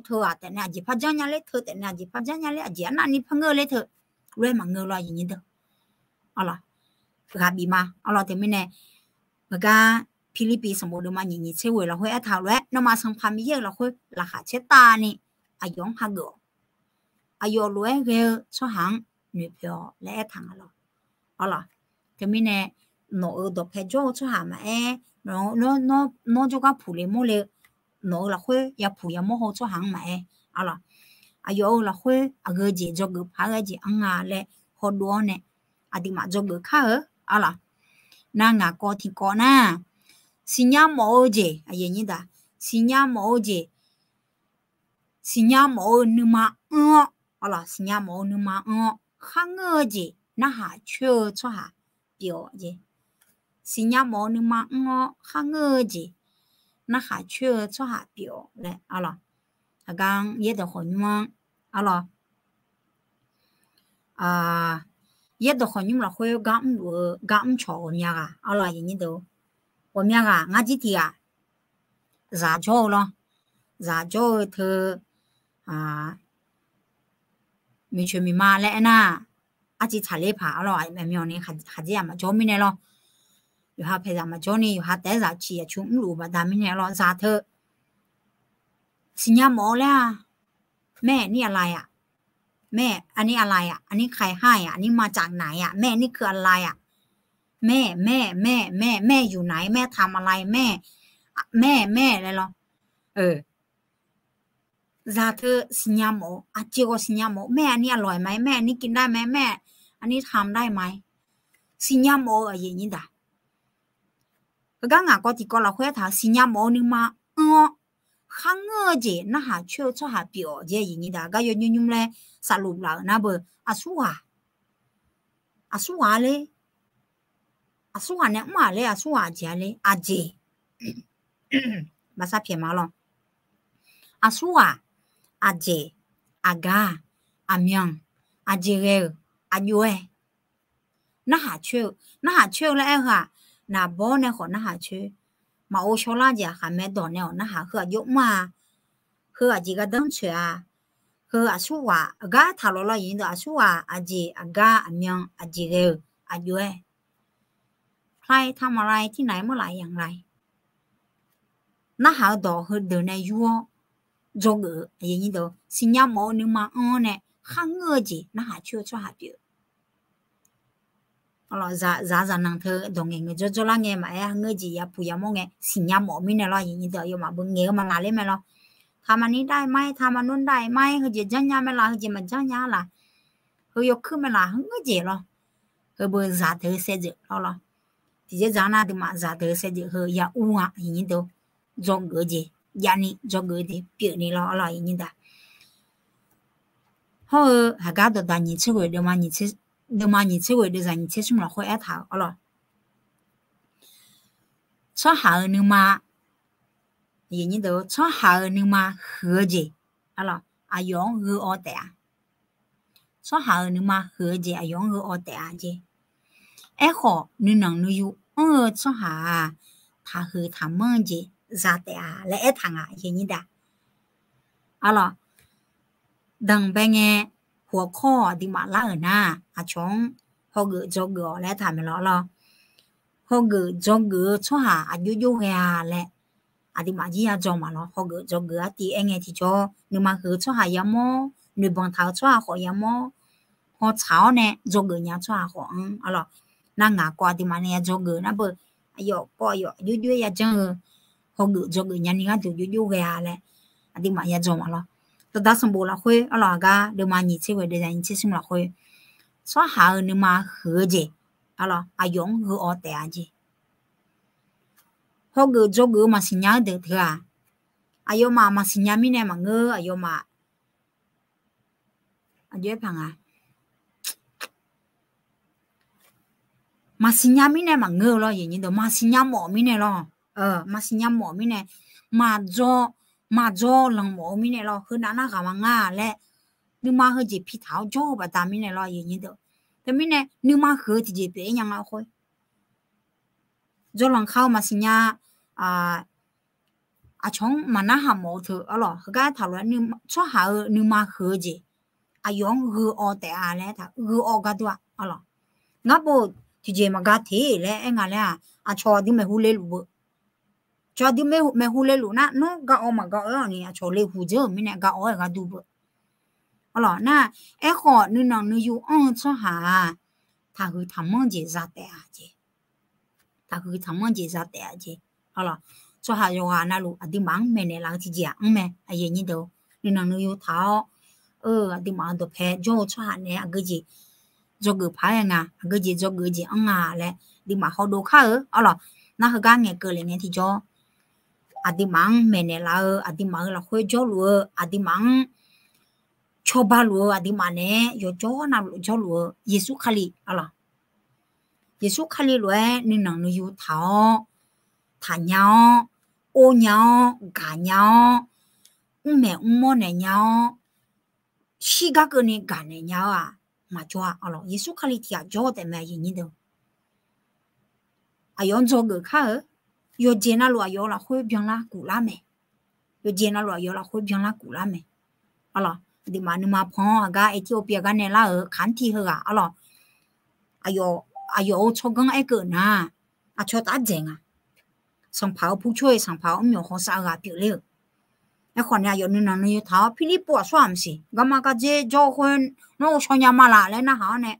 Teu-aq taef nae aqjeq par janr nya ler, teu taef nae aqjeq par janr nya ler, aqjeq arnavni par ngeur ler teu, lof-aer maqngeur lawr, aqyuif nyir deuq. Arlawq, ghaq bif ma. Arlawq, teumirnae heugar Pirlirpiv sanqbof deuvma nyiq nyiq tser ghoeq lafkhoer aertaq-eu lof-aer, Nawmaf Sanqpaq Miqyaer-euq lafkhoer laqkhaq caertavni aqyawf-anr hageuf-awq. Aqyawf lof-aer ghae-eu tsawrhaq-anr noeqpoeq-awq laer aertaq nga lawr. Arlawq, teumirnae nawq-euq dawqpae jawr-eu tsawrhaq maqaer, nawr jawrgar puq le mawr le-eu, nawq-euq lafkhoer yapuq yamawr haw-eu tsawrhaq-anr maqaer, arlawq, aqyawf-euq lafkhoer aqgeu jeq dzawgeuf paq-aer ghae jeq anr nga laer hawdov-awr nae aqduimaf dzawgeuf kar-eu, arlawq, nar ngaq kawv tiqkawv nar, siqnya mawf-eu jeq, siqnya mawf-eu jeq, siqnya mawf-eu nuima anr-awr, arlawq, siqnya mawf-eu nuima anr-awr kharngeur-eu jeq narhaq coer-eu tsawrhaq pyeuf-awq jeq. Siqnya mawf-eu nuima anr-awr kharngeur-eu jeq narhaq coer-eu tsawrhaq pyeuf-awq laer, arlawq, aqgar-anr yaerdawq khawqnymr-anr, arlawq, yaerdawq khawqnymr lafkhoer gar mrluf-eu gar mrcawq ghawqmya ghaq, arlawq, aqyuif nyir deuq, ghawqmya ghaq ngar jir tiq ghaq zaq jawr-eu lawr. Zaq jawr-eu teu, miqcoeq miqma laer aernar, arciv tsaqler paq, arlawq, aqmyanni khaqdzerzaq maqjawr mirnae lawr. Yawqha paeqzaq maqjawr ni, yawqha taef-aer zaq ciq yaqcu mrluf-eu baqda mirnae lawr. Zaq teu siqnya mawf-eu laer-aq, แม่ นี่อะไรอะ แม่ อันนี้อะไรอะ อันนี้ใครให้อะ อันนี้มาจากไหนอะ แม่ นี่คืออะไรอะ แม่ แม่ แม่ แม่ แม่อยู่ไหน แม่ทำอะไร แม่ แม่ แม่ laer lawr. Zaq teu siqnya mawf-eu, aqjeq ghawq siqnya mawf-eu, แม่ อันนี้อร่อยไหม แม่ อันนี้กินได้ไหม แม่ อันนี้ทำได้ไหม siqnya mawf-eu aqyuif nyir daq. Heugar ngaq kawv tiqkawv lafkhoer aertaq-eu siqnya mawf-eu nuima anr-awr kharngeur-eu jeq narhaq coer-eu tsawrhaq pyeuf-awq jeq, aqyuif nyir daq. Gar yawnymr nymr laer safluf laf-euq nar beu, aqsurghaq, aqsurghaq ler, aqsurghaq nae mr-aq ler, aqsurghaq aqjeq-a ler, aqjeq, baqsar pyaeq ma lawr. Aqsurghaq, aqjeq, aqgar, aqmyan, aqjeq ghae-euq, aqjox-aer narhaq coer-eu, narhaq coer-eu laer aer heu-aq, naqbawr nae khawf narhaq coer. Maqghov shawrlar jeq-aq khaqmae dawq nae-awq narhaq heu-aq jawr mr-a. Heu aqjeq gardanr tsoeq-a. Heu aqsurghaq aqgar taqlawq lawr, aqyuif nyir daq, aqsurghaq aqjeq aqgar aqmyan aqjeq ghae-euq aqjox-aer ใครทำอะไร ที่ไหน เมื่อไหร่ อย่างไร narhaq-eu dawq heudeuq nae yur-awr dzawgeuf-eu, siqnya mawf-eu nuima anr-awr nae kharngeur-eu jeq narhaq coer-eu tsawrhaq pyeuf-eu. Zaq zaqnanq teu dawq ngaeq ngaeq jawrjawr lar ngae maqaer, ngeur jeq yapuq yamawr ngae siqnya mawf mirnae lawr, aqyuif nyir daq, aqyawfmaf beu ngaeq-eu maqnaq ler mae lawr. Taqmaqni dav-aer ma-aer, taqmaqnor dav-aer ma-aer, heujeq janrnya mae laf, heujeq maqjanrnya laf, heu yawkuir mae laf, heu ngeur jeq lawr. Heu beu zaqdeuq saevdzeuf lawr lawr. Tiqjeq dzaq nar aqduimaf zaqdeuq saevdzeuf heu ya ur nga, aqyuif nyir daq, dzawgeuf-eu jeq javni, dzawgeuf-eu jeq pyeufni lawr, arlawq, aqyuif nyir daq. Hawr-eu haqgar dawqdaq nyiq tser ghoeq deuvma nyiq tser ghoeq deuvzaq nyiq tser smr lafkhoer aertaq-euq, arlawq, tsawrhaq-euq nuima, tsawrhaq-euq nuima huiq-eu jeq, aqyawf-anr gheu-awr taef-a. Tsawrhaq-euq nuima huiq-eu jeq aqyawf-anr gheu-awr taef-a jeq. Aerkhawf nuinanq nuiyu anr-eu tsawrhaq-aq, taqhuiq taqmanr-eu jeq za taef-a laer aertaq nga, aqyuif aqnyir deuq. Arlawq, danqbae ngae, หัวข้อ aqduimaf lar-euq nar, aqcawq-anr hawgeuf dzawgeuf-awq laer aertaq maeq lawq lawr. Hawgeuf dzawgeuf-eu tsawrhaq aqjox jox ghae-a laer, aqduimaf jir ya dzaw maq lawr. Hawgeuf dzawgeuf artiv aer ngae tiqjawr, nuima huiq-eu tsawrhaq yamawr, noeqbanq taq-eu tsawrhaq khawf yamawr, hawtsaq-awr nae dzawgeuf nya-eu tsawrhaq khawf anr. Arlawq, nar ngaq kawv aqduimaf nae ya dzawgeuf nar beu, aqyawf kawv aqyawf jox jox-aer ya janr-eu, hawgeuf dzawgeuf nyani gharduq jox jox ghae-a laer, aqduimaf ya dzaw maq lawr. Dawqdaq sanqbof lafkhoer arlawq, aqgar deuvma nyiq tser ghoe deuvzaq nyiq tser smr lafkhoer, tsawrhaq-euq nuima huiq-eu jeq, arlawq, aqyawf-anr gheu-awr taef-a jeq. Hawgeuf dzawgeuf-eu maqsiq nya-eu deuq teu-aq, aqyawfmaf maqsiq nya mirnae maqngeur, aqyawfmaf, aqjox-aer paq nga, maqsiq nya mirnae maqngeur-eu lawr, maqsiq nya mawf mirnae lawr, maqsiq nya mawf mirnae, maqdzaw, maqdzaw lanq mawf-eu mirnae lawr, heunav nar ghaq ma ngar laer, nuima heujeq pitaq-awr jawr-eu baqda mirnae lawr, teumirnae nuima huiq-eu tiqjeq pyeuf-ir nya nga khoer, jawrlanq kar-eu maqsiq nya, aqcawq-anr maqnar haq mawf-eu teu arlawq, heugar aertaq lof-aer tsawrhaq-euq nuima huiq-eu jeq, aqyawf-anr gheu-awr taef-a laer aertaq, gheu-awr gar dur-a arlawq. Ngar bo tiqjeq maqgar teq laer aer nga laer-aq, aqcawq aqdui maeqhu le luf beu. Cawq aqdui maeqhu le luf nar, nawr gar-awr maqgar-awr ni aqcawq le huq dzeur-euq mirnae gar-awr-aer gar dur beu. Arlawq nar, aerkhawf nuinanq nuiyu anr-eu tsawrhaq-aq, taqhuiq taqmanr jeq za taef-a jeq. Taqhuiq taqmanr jeq za taef-a jeq. Arlawq, tsawrhaq yawqghaq navluf aqduimaf-anr maeqnaeq laf-eu tiqjeq-aq anr mae, aqyuif aqnyir deuq. Nuinanq nuiyu taq-awr, aqduimaf-euq dawqpae jawr-eu tsawrhaq naeq-aer aqgeujeq dzawgeuf paq-aer nga, aqgeujeq dzawgeuf jeq anr nga laer aqduimaf hawdov kar-eu arlawq. Nar heugar ngaeqkeuv lef ngae tiqjawr, aqduimaf-anr maeqnaeq laf-eu, aqduimaf-euq lafkhoer jawrluf-eu, aqduimaf-anr cawba luf-eu, aqduimaf naeq-aer yawqjawr navluf jawrluf-eu Yeqsur Kali arlawq. Yeqsur Kali lof-aer nuinanq nuiyu taq-awr, taqnya-awr, or nya-awr, gaq nya-awr, mrmaeq mrmawr naeq nya-awr, shirgar keuvni gaq naeq nya-awr-aq, maqjawr-a arlawq. Yeqsur Kali tiq ghaq jawr-eu taef mae, aqyuif aqnyir deuq. Aqyawf-anr dzawgeuf kar-eu, yawqjeq navluf aqyawf-euq lafkhoer byanlar guflar mae. Yawqjeq navluf aqyawf-euq lafkhoer byanlar guflar mae. Arlawq, aqduimaf nuima pan-awr aqgar Ethiopia gar nae lar-euq kaqanr tiv heughaq arlawq. Aqyawf, aqyawf-euq tsawrganr aerkeuv nar, aqcawq taf dzaeq nga. Sanqpaq-euq purcoer-eu Sanqpaq-euq mrmyawq hawsav-eu ghaq pyeufler-euq. Aerkhawf nae aqyawf nuinanq nuiyu taq-awr, Pirlirpuv aqsur-aq maqsiq, garma gardzer jawr-eu khoer nawr ghovshaw nya ma laf laer narhaq-awr nae,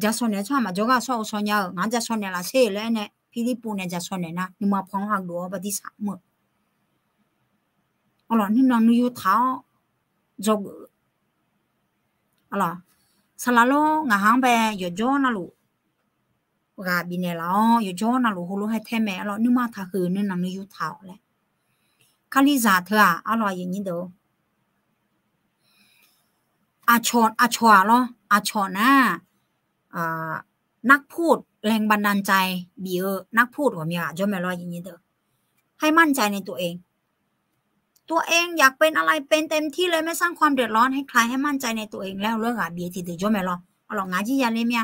jasaw naeq-eu tsawrhaq maqjawr gar aqsur-aq ghovshaw nya-eu, ngaq-anr jasaw naeq laf sher laer aer nae, Pirlirpuv nae jasaw naeq nar, nuima pan-anr hageuf-awr bartirsaq mr-eu. Arlawq, nuinanq nuiyu taq-awr dzawgeuf-eu. Arlawq, saqlaq lor, ngaqha-anr bae yawqjawr navluf ghaq bifnaeq laf-awr, yawqjawr navluf heulof-aer taer mae arlawq, nuima taqhuiq nuinanq nuiyu taq-awq laer. Kalizaq teu-aq arlawq, aqyuif aqnyir deuq, aqcawq, aqcawq-aq lawr, aqcawq nar, นักพูดแรงบันดาลใจ bif-eu นักพูด ghawqmya ghaq jawr mae lawr, aqyuif aqnyir deuq. ให้มั่นใจในตัวเอง ตัวเองอยากเป็นอะไรเป็นเต็มที่เลย ไม่สร้างความเดือดร้อนให้ใคร ให้มั่นใจในตัวเอง laer heulof-aer ghaq bif-eu tiqdeuq jawr mae lawr. Arlawq, ngaq jir ya ler mir-a.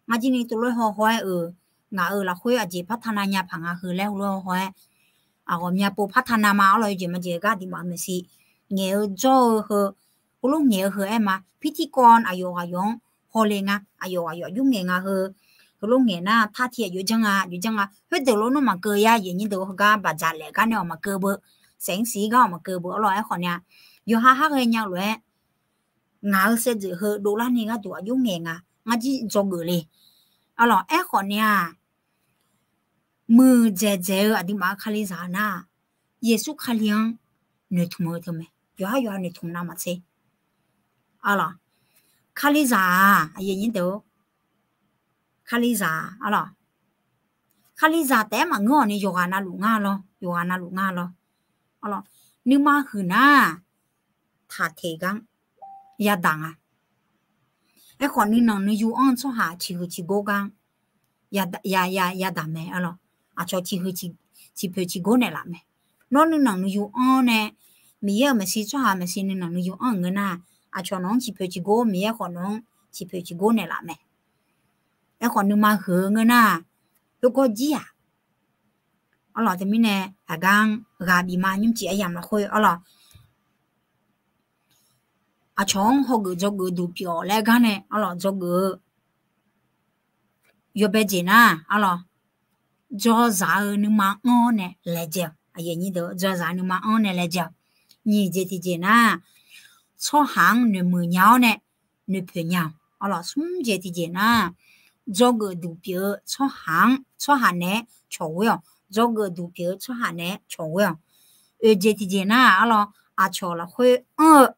Ngaq jir ni tov lof-aer haw haw-aer-euq, ngaq-euq lafkhoer aqjeq partana nya paq nga heu laer heulof-aer haw-aer, aqghawqmya pov partana ma arlawq, yawjeq majeq gar aqduimaf-euq maeqshi ngaeq-eu jawr-eu heu, heulof ngaeq-eu heu aer ma, pirtirkawv aqyawf aqyawf-anr hawle nga, aqyawf aqyawf yur ngaeq nga heu, heulof ngaeq nar, par tiq aqjox janr nga, aqjox janr nga, khoerdeuq lof nar maqkeuv ya, aqyuif aqnyir deuq, heugar baqdzaq laef gar nae-awq maqkeuv beu, saeqsiq gar-awq maqkeuv beu arlawq. Aerkhawf nae-aq, yawqha har ghae nya lof-aer ngaq-euq saevdzeuf heu dovlar ni gharduq aqjox ngaeq nga, ngar jir dzawgeuf le. Arlawq, aerkhawf nae-aq, muiqdzaeq dzaeq-eu aqduimaf-eu Kalizaq nar, Yeqsur Kali-anr noeqtmq-eu teu mae. Yawqhar yawqha noeqtmq navmaqtser. Arlawq, Kalizaq-aq, aqyuif aqnyir deuq, Kalizaq arlawq, Kalizaq taef-aer maqngeur-awq ni yawqghaq navluf ngar lawr, yawqghaq navluf ngar lawr. Arlawq, nuima huiq nar, taqteq gar yadaq nga. Aerkhawf nuinanq nuiyu anr-eu tsawrhaq ciqhuiq ciqgor gar ya, ya, yadaq mae arlawq. Aqcawq ciqhuiq ciqpoeq ciqgor naeqlaf mae. Nawr nuinanq nuiyu anr nae, Miqyaer-euq maeqshi tsawrhaq maeqshi nuinanq nuiyu anr-euq ngeur nar, aqcawq nawq-anr ciqpoeq ciqgor, Miqyaer khawf nawq-anr ciqpoeq ciqgor naeqlaf mae. Aerkhawf nuima huiq-eu ngeur nar, heugawr jir-aq. Arlawq, teumirnae aqgar-anr ghaq bif ma. Nymrcif aryamq lafkhoer arlawq, aqcawq-anr hawgeuf dzawgeuf duq pyeuf-awq laer gar nae arlawq, dzawgeuf-eu yawbae jeq nar arlawq, dzawzaq-eu nuima anr-awr nae laejae-awq. Dzawzaq-eu nuima anr-awr nae laejae-awq. Nyiq jeq tiqjeq nar, tsawrhaq-anr noeqmuiq nya-awr nae noeqpoeq nya-awq. Arlawq, smr jeq tiqjeq nar, dzawgeuf duq pyeuf-eu tsawrhaq-anr, tsawrhaq naeq-aer cawqghoer-awq. Dzawgeuf duq pyeuf-eu tsawrhaq naeq-aer cawqghoer-awq. Oeq jeq tiqjeq nar arlawq, aqcawq lafkhoer anr-eu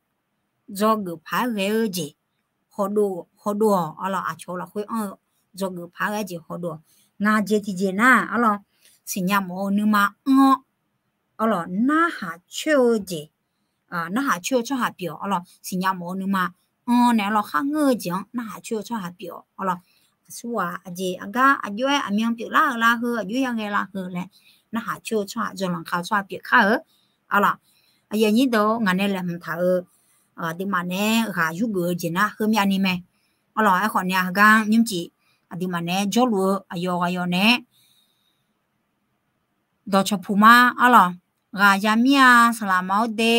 dzawgeuf paq-aer ghae-eu jeq hawdov-awq. Arlawq, aqcawq lafkhoer anr-eu dzawgeuf paq-aer ghae-eu jeq hawdov-awq. Ngaq jeq tiqjeq nar arlawq, siqnya mawf-eu nuima anr-awr arlawq, narhaq coer-eu jeq, narhaq coer-eu tsawrhaq pyeuf-awq. Arlawq, siqnya mawf-eu nuima anr-awr nae arlawq, kharngeur-eu jeq-anr narhaq coer-eu tsawrhaq pyeuf-awq. Arlawq, aqsurghaq aqjeq aqgar aqjox-aer aqmyan pyeuflar-euq lar heu, aqjox-aer yaghae lar heu laer narhaq coer-eu tsawrhaq, jawlanq ka-eu tsawrhaq pyeuf kar-eu. Arlawq, aqyuif aqnyir deuq-or, ngaq nae laeqhmq taq-euq aqduimaf naeq-aer ghaq yurgeuf-eu jeq nar heumyav ni mae. Arlawq, aerkhawf ni-a heugar nymrcif aqduimaf naeq-aer jawrluf-eu aqyawf ghaq yawf naeq-aer dawqcawq puq ma. Arlawq, ghaq ya mir-a. Saqlaq ma-awr de.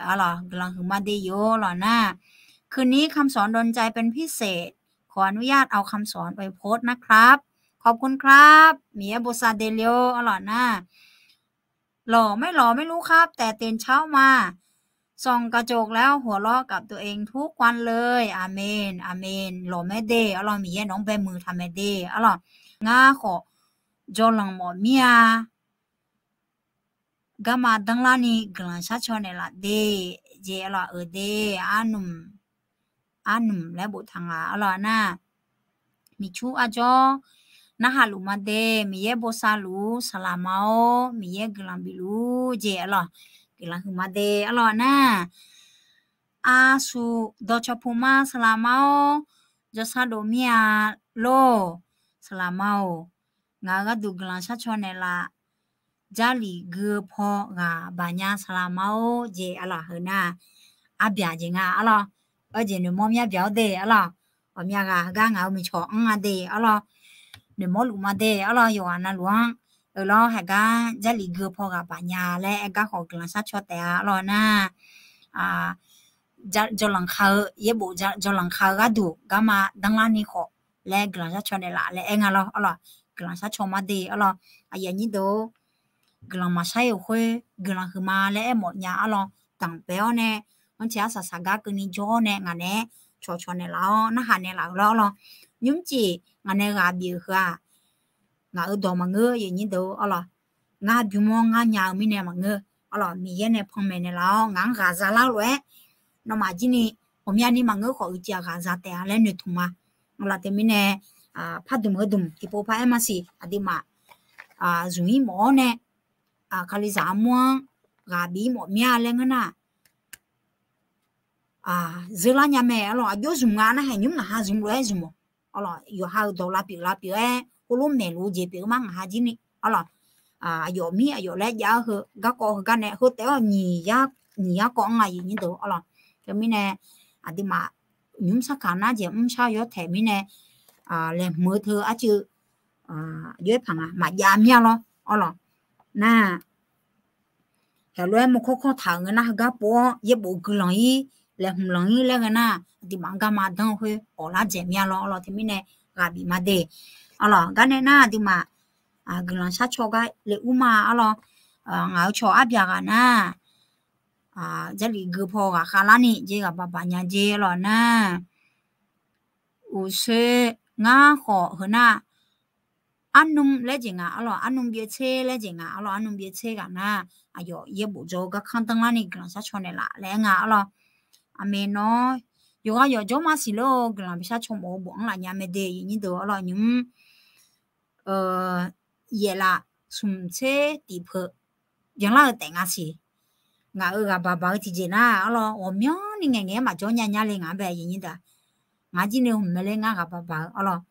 Arlawq, guiqlanq huiqma de yawr lawq nar, คืนนี้คำสอนโดนใจเป็นพิเศษ ขออนุญาตเอาคำสอนไปโพสต์นะครับ ขอบคุณครับ Miqyaer bosav de le-or. Arlawq nar, หล่อไม่หล่อไม่รู้ครับ แต่ตื่นเช้ามา ส่องกระจกแล้วหัวเราะกับตัวเองทุกวันเลย Aqmen, aqmen. Lawqmaer de. Arlawq, Miqyaer nawq-anr bae muiq taq mae de. Arlawq, ngar khawf jawlanq mawf mir-a. Garma danrlar ni guiqlanq sharcaw naeqlaf de. Jeq arlawq, euq de, arnmq, arnmq laer boftaq nga. Arlawq nar, miqcur arjawr narhaq luf ma de. Miqyaer bosav luf-ur. Saqlaq ma-awr Miqyaer guiqlanq bif luf-ur. Jeq arlawq, guiqlanq huiqma de. Arlawq nar, aqsur dawqcawq puq ma. Saqlaq ma-awr jawrsar dov mir-a lor. Saqlaq ma-awq, ngaq-euq gharduq guiqlanq sharcaw naeqlaf, Jarlif gui-eu paw ghaq baqnya. Saqlaq ma-awr. Jeq arlawq, heu nar, arbyaq jeq nga. Arlawq, aqjeq noeqmawr myav byaq-awr de. Arlawq, ghawqmya ghaq heugar ngaq-euq miqcawq anr-a de. Arlawq, noeqmawr luf ma de. Arlawq, yawqghaq navluf-anr, eu lawr, haiq gar Jarlif gui-eu paw ghaq baqnya laer aer gar khawf guiqlanq sharcaw taef-a. Arlawq nar, jawlanq ka-eu, yaerbof jawlanq ka-eu gharduq garma danrlar ni khawf laer guiqlanq sharcaw naeqlaf laer aer nga lawr. Arlawq, guiqlanq sharcaw ma de. Arlawq, aqyuif aqnyir deuq-or, guiqlanq maqshar-eu khoer guiqlanq huiqma laer aermawf nya. Arlawq, danqbae-awr nae, anrtiq arsaq saqgar keuvni jawr-awr nae ngaq naeq-aer cawqcawq naeqlaf-awr narhaq naeqlaf-eu lawr. Arlawq, nymrcif ngaq nae ghaq bif-euq heu-aq, ngaq-euq dawq maqngeur, aqyuif aqnyir deuq-or. Arlawq, ngar bymr-awr ngar nya-eu mirnae maqngeur. Arlawq, Miqyaer nae panmaeq naeqlaf-awr ngaq-anr ghaqza lar lof-aer, nawmaf jir ni ghawqmyani maqngeur khawf uicuiv-aq ghaqza taef-a laer noeqtmq ma. Arlawq, teumirnae, pardmq heudmq tiqpov par-aer maqsiq, aqduimaf zmq-ir mawf-awr nae, Kalizaq armur-anr ghaq bif-ir mawf mir-a laer ngeur nar, zeurlar nya mae. Arlawq, aqjox zmq nga nar, haeq nymr ngaq ha zmq lof-aer zmq-awq. Arlawq, yawqha-euq dawq lavpyeuf lavpyeuf-aer heulof maeqluf-eu jeq pyeuf-eu ma ngaq ha jir ni. Arlawq, aqyawf mir aqyawf laer jav-awr heu garkawv heugar nae heu taef-awr nyiq yar kawv-anr aqyuif aqnyir deuq. Arlawq, teumirnae aqduimaf nymr sarkaq nar jeq mrshar yawtaeq mirnae, laeqhmq-eu teu arcuiv, aqjox-aer paq nga maqjav mir-a lawr. Arlawq nar, haeq lof-aer mawrkawr kawr taq-euq ngeur nar, heugar pov-awr yaerbof guiqlanq-ir, laeqhmq lanq-ir laer ngeur nar, aqduimaf-anr garma danr-eu khoer awqlar dzaeq mir-a lawr. Arlawq, teumirnae ghaq bif ma de. Arlawq, garnae nar aqduimaf guiqlanq sharcaw gar le ur ma. Arlawq, ngaq-euq cawq arbyaq ghaq nar, Jarlif gui paw ghaq khavlar ni jeq ghaq baq baq nya jeq. Arlawq nar, uqshoe ngar khawf heu nar, arnm laer jeq nga. Arlawq, arnm byeuvtser laer jeq nga. Arlawq, arnm byeuvtser ghaq nar, aqyawf yaerbof dzaw-eu garkanr danrlar ni guiqlanq sharcaw naeqlaf laer aer nga. Arlawq, aqmeq nawr yawqghaq yawqjawr maqsiq lor, guiqlanq bi sharcaw mawf-eu bofanr laf nya mae de, aqyuif aqnyir deuq. Arlawq, nymr yaeqlaf smq tser tiqpeuq byanlar-eu taef nga siq. Ngaq-euq ghaq baq baq-eu tiqjeq nar, arlawq, ghawqmyanr ni ngaeqngaeq-aer maqjawr nya nya le ngaq-anr bae, aqyuif aqnyir deuq. Ngaq jir ni hmq mae laer ngar ghaq baq baq-eu. Arlawq,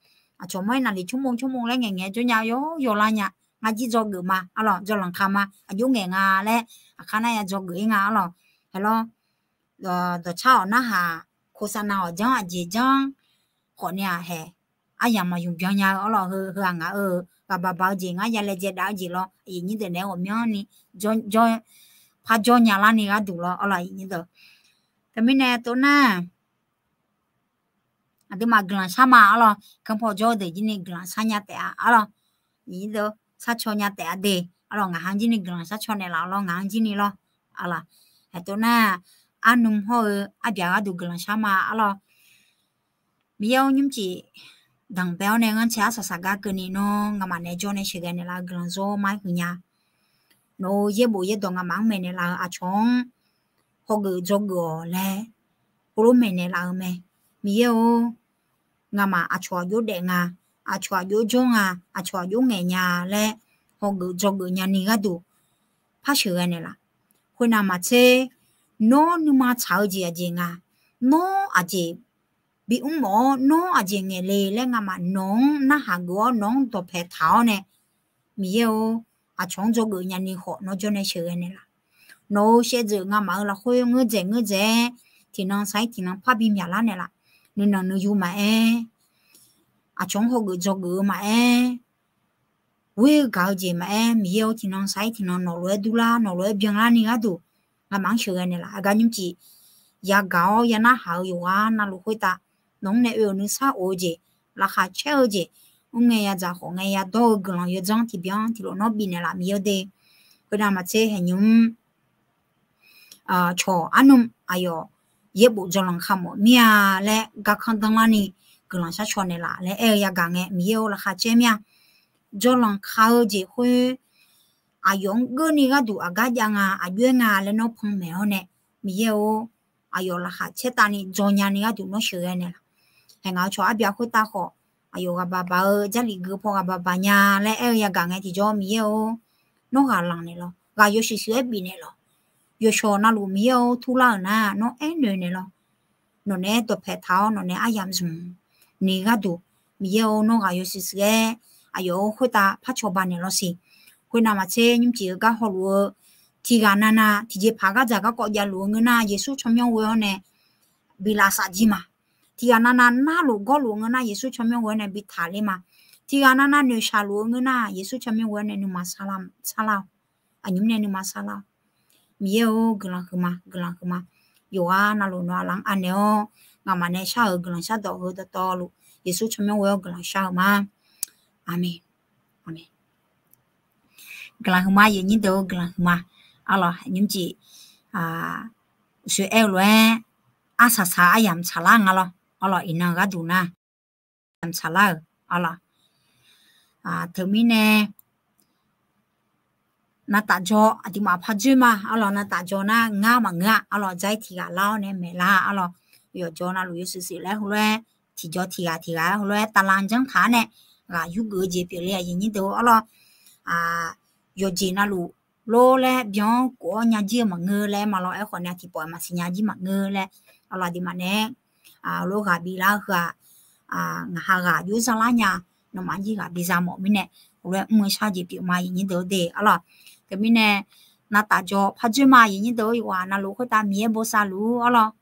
aqcawq mawr-aer naqliq tsawrmawr tsawrmawr laer ngaeqngaeq-aer jawr nya yawr yawlar nya. Ngar jir dzawgeuf ma. Arlawq, jawlanq ka ma, aqjox ngaeq nga laer aqkar nar ya dzawgeuf-ir nga. Arlawq, haeq lawr, dawqcar-awq narhaq, โฆษณา-awq janr aqjeq janr khawf ni-aq haeq, aryamq maqyuf byan nya-eu arlawq, heu-aq ngaq-euq ghaqbaq baq-eu jeq ngar ya laejae dav-eu jeq lawr, aqyuif nyir deuq naeq-aer ghawqmyanrni jawr, jawr, par jawr nya larni gharduq lawr arlawq, aqyuif nyir deuq. Teumirnae tov nar, aqduimaf guiqlanq shar ma arlawq, kanrpaw jawr-eu deuq jirni guiqlanq shar nya taef-a arlawq, aqyuif nyir deuq, sharcaw nya taef-a de arlawq, ngaq-anr jirni guiqlanq sharcaw naeqlaf lawr, ngaq-anr jirni lawr arlawq. Aertov nar, arnm hawr-eu arbyaq gharduq guiqlanq shar ma arlawq. Miqyaer-or, nymrcif danqbae-awr nae ghanrcae arsaq saqgar keuvni nawr nga'maf naeq-aer jawr nae sheuqghae naeqlaf-eu guiqlanq zawr ma-aer huiq nya. Nawq-euq yaerbof yaerdawq nga'maf-anr maeqnaeq laf-eu aqcawq-anr hawgeuf dzawgeuf-awq laer heulof maeqnaeq laf-eu mae. Miqyaer-or, nga'maf aqcawq aqjox daef nga, aqcawq aqjox jawr nga, aqcawq aqjox ngaeq nya laer hawgeuf dzawgeuf nyani gharduq par sheuqghae naeqlaf. Khoernav maqtser, nawr nuima tsaq-eu jeq aqjeq nga, nawr aqjeq bimr mawf-awr nawr aqjeq ngaeq le laer nga'maf nawq-anr narhaq geuf-awr nawq-anr dawqpae taq-awr nae, Miqyaer-or, aqcawq-anr dzawgeuf nyani khawf nawr jawr nae sheuqghae naeqlaf. Nawq-euq shaevdzeuf nga'maf-euq lafkhoer ngeur dzaeq ngeur dzaeq-aer, tiqnan sar-ir tiqnan parbi myaqlar naeqlaf. Nuinanq nuiyu maqaer, aqcawq-anr hawgeuf dzawgeuf-eu maqaer, ghoer-eu gaq-eu jeq maqaer, Miqyaer-or, tiqnan sar-ir tiqnan nawqlof-aer durlar, nawqlof-aer byanlarni gharduq nga'maf-anr sheuqghae naeqlaf. Aqgar nymrcif yagaq-awr ya narhaq-eu yawqghaq navluf khoertav nawq-anr nae oe-euq nuisar of-eu jeq, laqkhaq caer-eu jeq, mr ngae yadzaq khawf ngae yadawr-eu guiqlanq yawdzanr tiqbyan tiqlof nawr bifnaeq laf Miqyaer-or de. Khoernav maqtser haeqnymr cawq arnm aqyawf yaerbof jawrlanq kamawf mir-a laer garkanr danrlarni guiqlanq sharcaw naeqlaf laer aer-eu yagaq ngae Miqyaer-or laqkhaq caer mir-a. Jawrlanq ka-eu jeq khoer aqyawf-anr geurni gharduq aqgar jav nga aqjox-aer nga laer nawr panmaeq-awr nae Miqyaer-or, aqyawf laqkhaq caertavni dzaw nyani gharduq nawr sheuqghae naeqlaf. Haeq ngaq-euq cawq arbyaq khoertav khawf aqyawf ghaqbaq baq-eu jarlif geu paw ghaqbaq baq nya laer aer-eu yagaq ngae tiqjawr Miqyaer-or, nawr ghaq lanq naeqlawq, ghaq yawshuif shuif-aer bifnaeq lawq. Yawshawq navluf Miqyaer-or turlar-euq nar nawr aernoeq naeqlawq. Nawqnaeq-aer dawqpae taq-awr nawqnaeq aryamq zmq ni gharduq Miqyaer-or nawr ghaq yawshuif shuif-aer aqyawf-or khoertav par cawba naeqlawq siq. Khoernav maqtser nymrcif-eu gar hawluf-eu tiqghaq navnav tiqjeqpaq gardzaq garkawv javluf-eu ngeur nar Yeqsur tsawrmyanr ghoe-awr nae bi lavsav jir ma. Tiqghaq navnav narluf gawrluf-eu ngeur nar Yeqsur tsawrmyanr ghoe-awr nae bi taqler ma. Tiqghaq navnav noeqshaq luf-eu ngeur nar Yeqsur tsawrmyanr ghoe-awr nae nuima sarlar-awq. Aqnymr nae nuima sarlar-awq. Miqyaer-or guiqlanq huiqma guiqlanq huiqma. Yawqghaq navluf nawq-aq laf-anr anaeq-awr ngaqmaf nae shar-euq guiqlanq shardawq heu dawqtawvluf Yeqsur tsawrmyanr ghoe-awr guiqlanq shar-eu ma. Aqmeq. Aqmeq. Guiqlanq huiqma aqyuif nyir deuq-or guiqlanq huiqma. Arlawq nymrcif uqshoe aer-eu lof-aer arsaq saq aryamq tsaqlar nga lawr. Arlawq iqnan gharduq nar aryamq tsaqlar-euq arlawq. Teumirnae navtaf jawr aqduimaf pardzoer ma arlawq, navtaf jawr nar ngar maqngeur-a arlawq, dzar-ir tiqghaq lar-awr nae maeqlar arlawq. Yawqjawr navluf yawshuif shuif laer heulof-aer tiqjawr tiqghaq tiqghaq-aer heulof-aer tavlanq janrtaq-aer nae ghaq yurgeuf-eu jeq pyeufle aqyuif nyir deuq-or arlawq. Yawqjeq navluf lor laer byan-awr kof-awr nya jir-eu maqngeur laer ma lawr, aerkhawf nae tiqpawf-iq maqsiq nya jir maqngeur laer arlawq, aqduimaf nae-aer lof ghaq bilar-eu heu-aq, ngaq ha ghaq jov zar lar nya, nawmaf jir ghaq biza mawf mirnae heulof-aer mr-eu shar jeq pyeuf ma aqyuif nyir deuq-or de arlawq. Teumirnae navtaf jawr pardzoer ma aqyuif nyir deuq-or, yawqghaq navluf khoertav Miqyaer bosav luf-ur arlawq.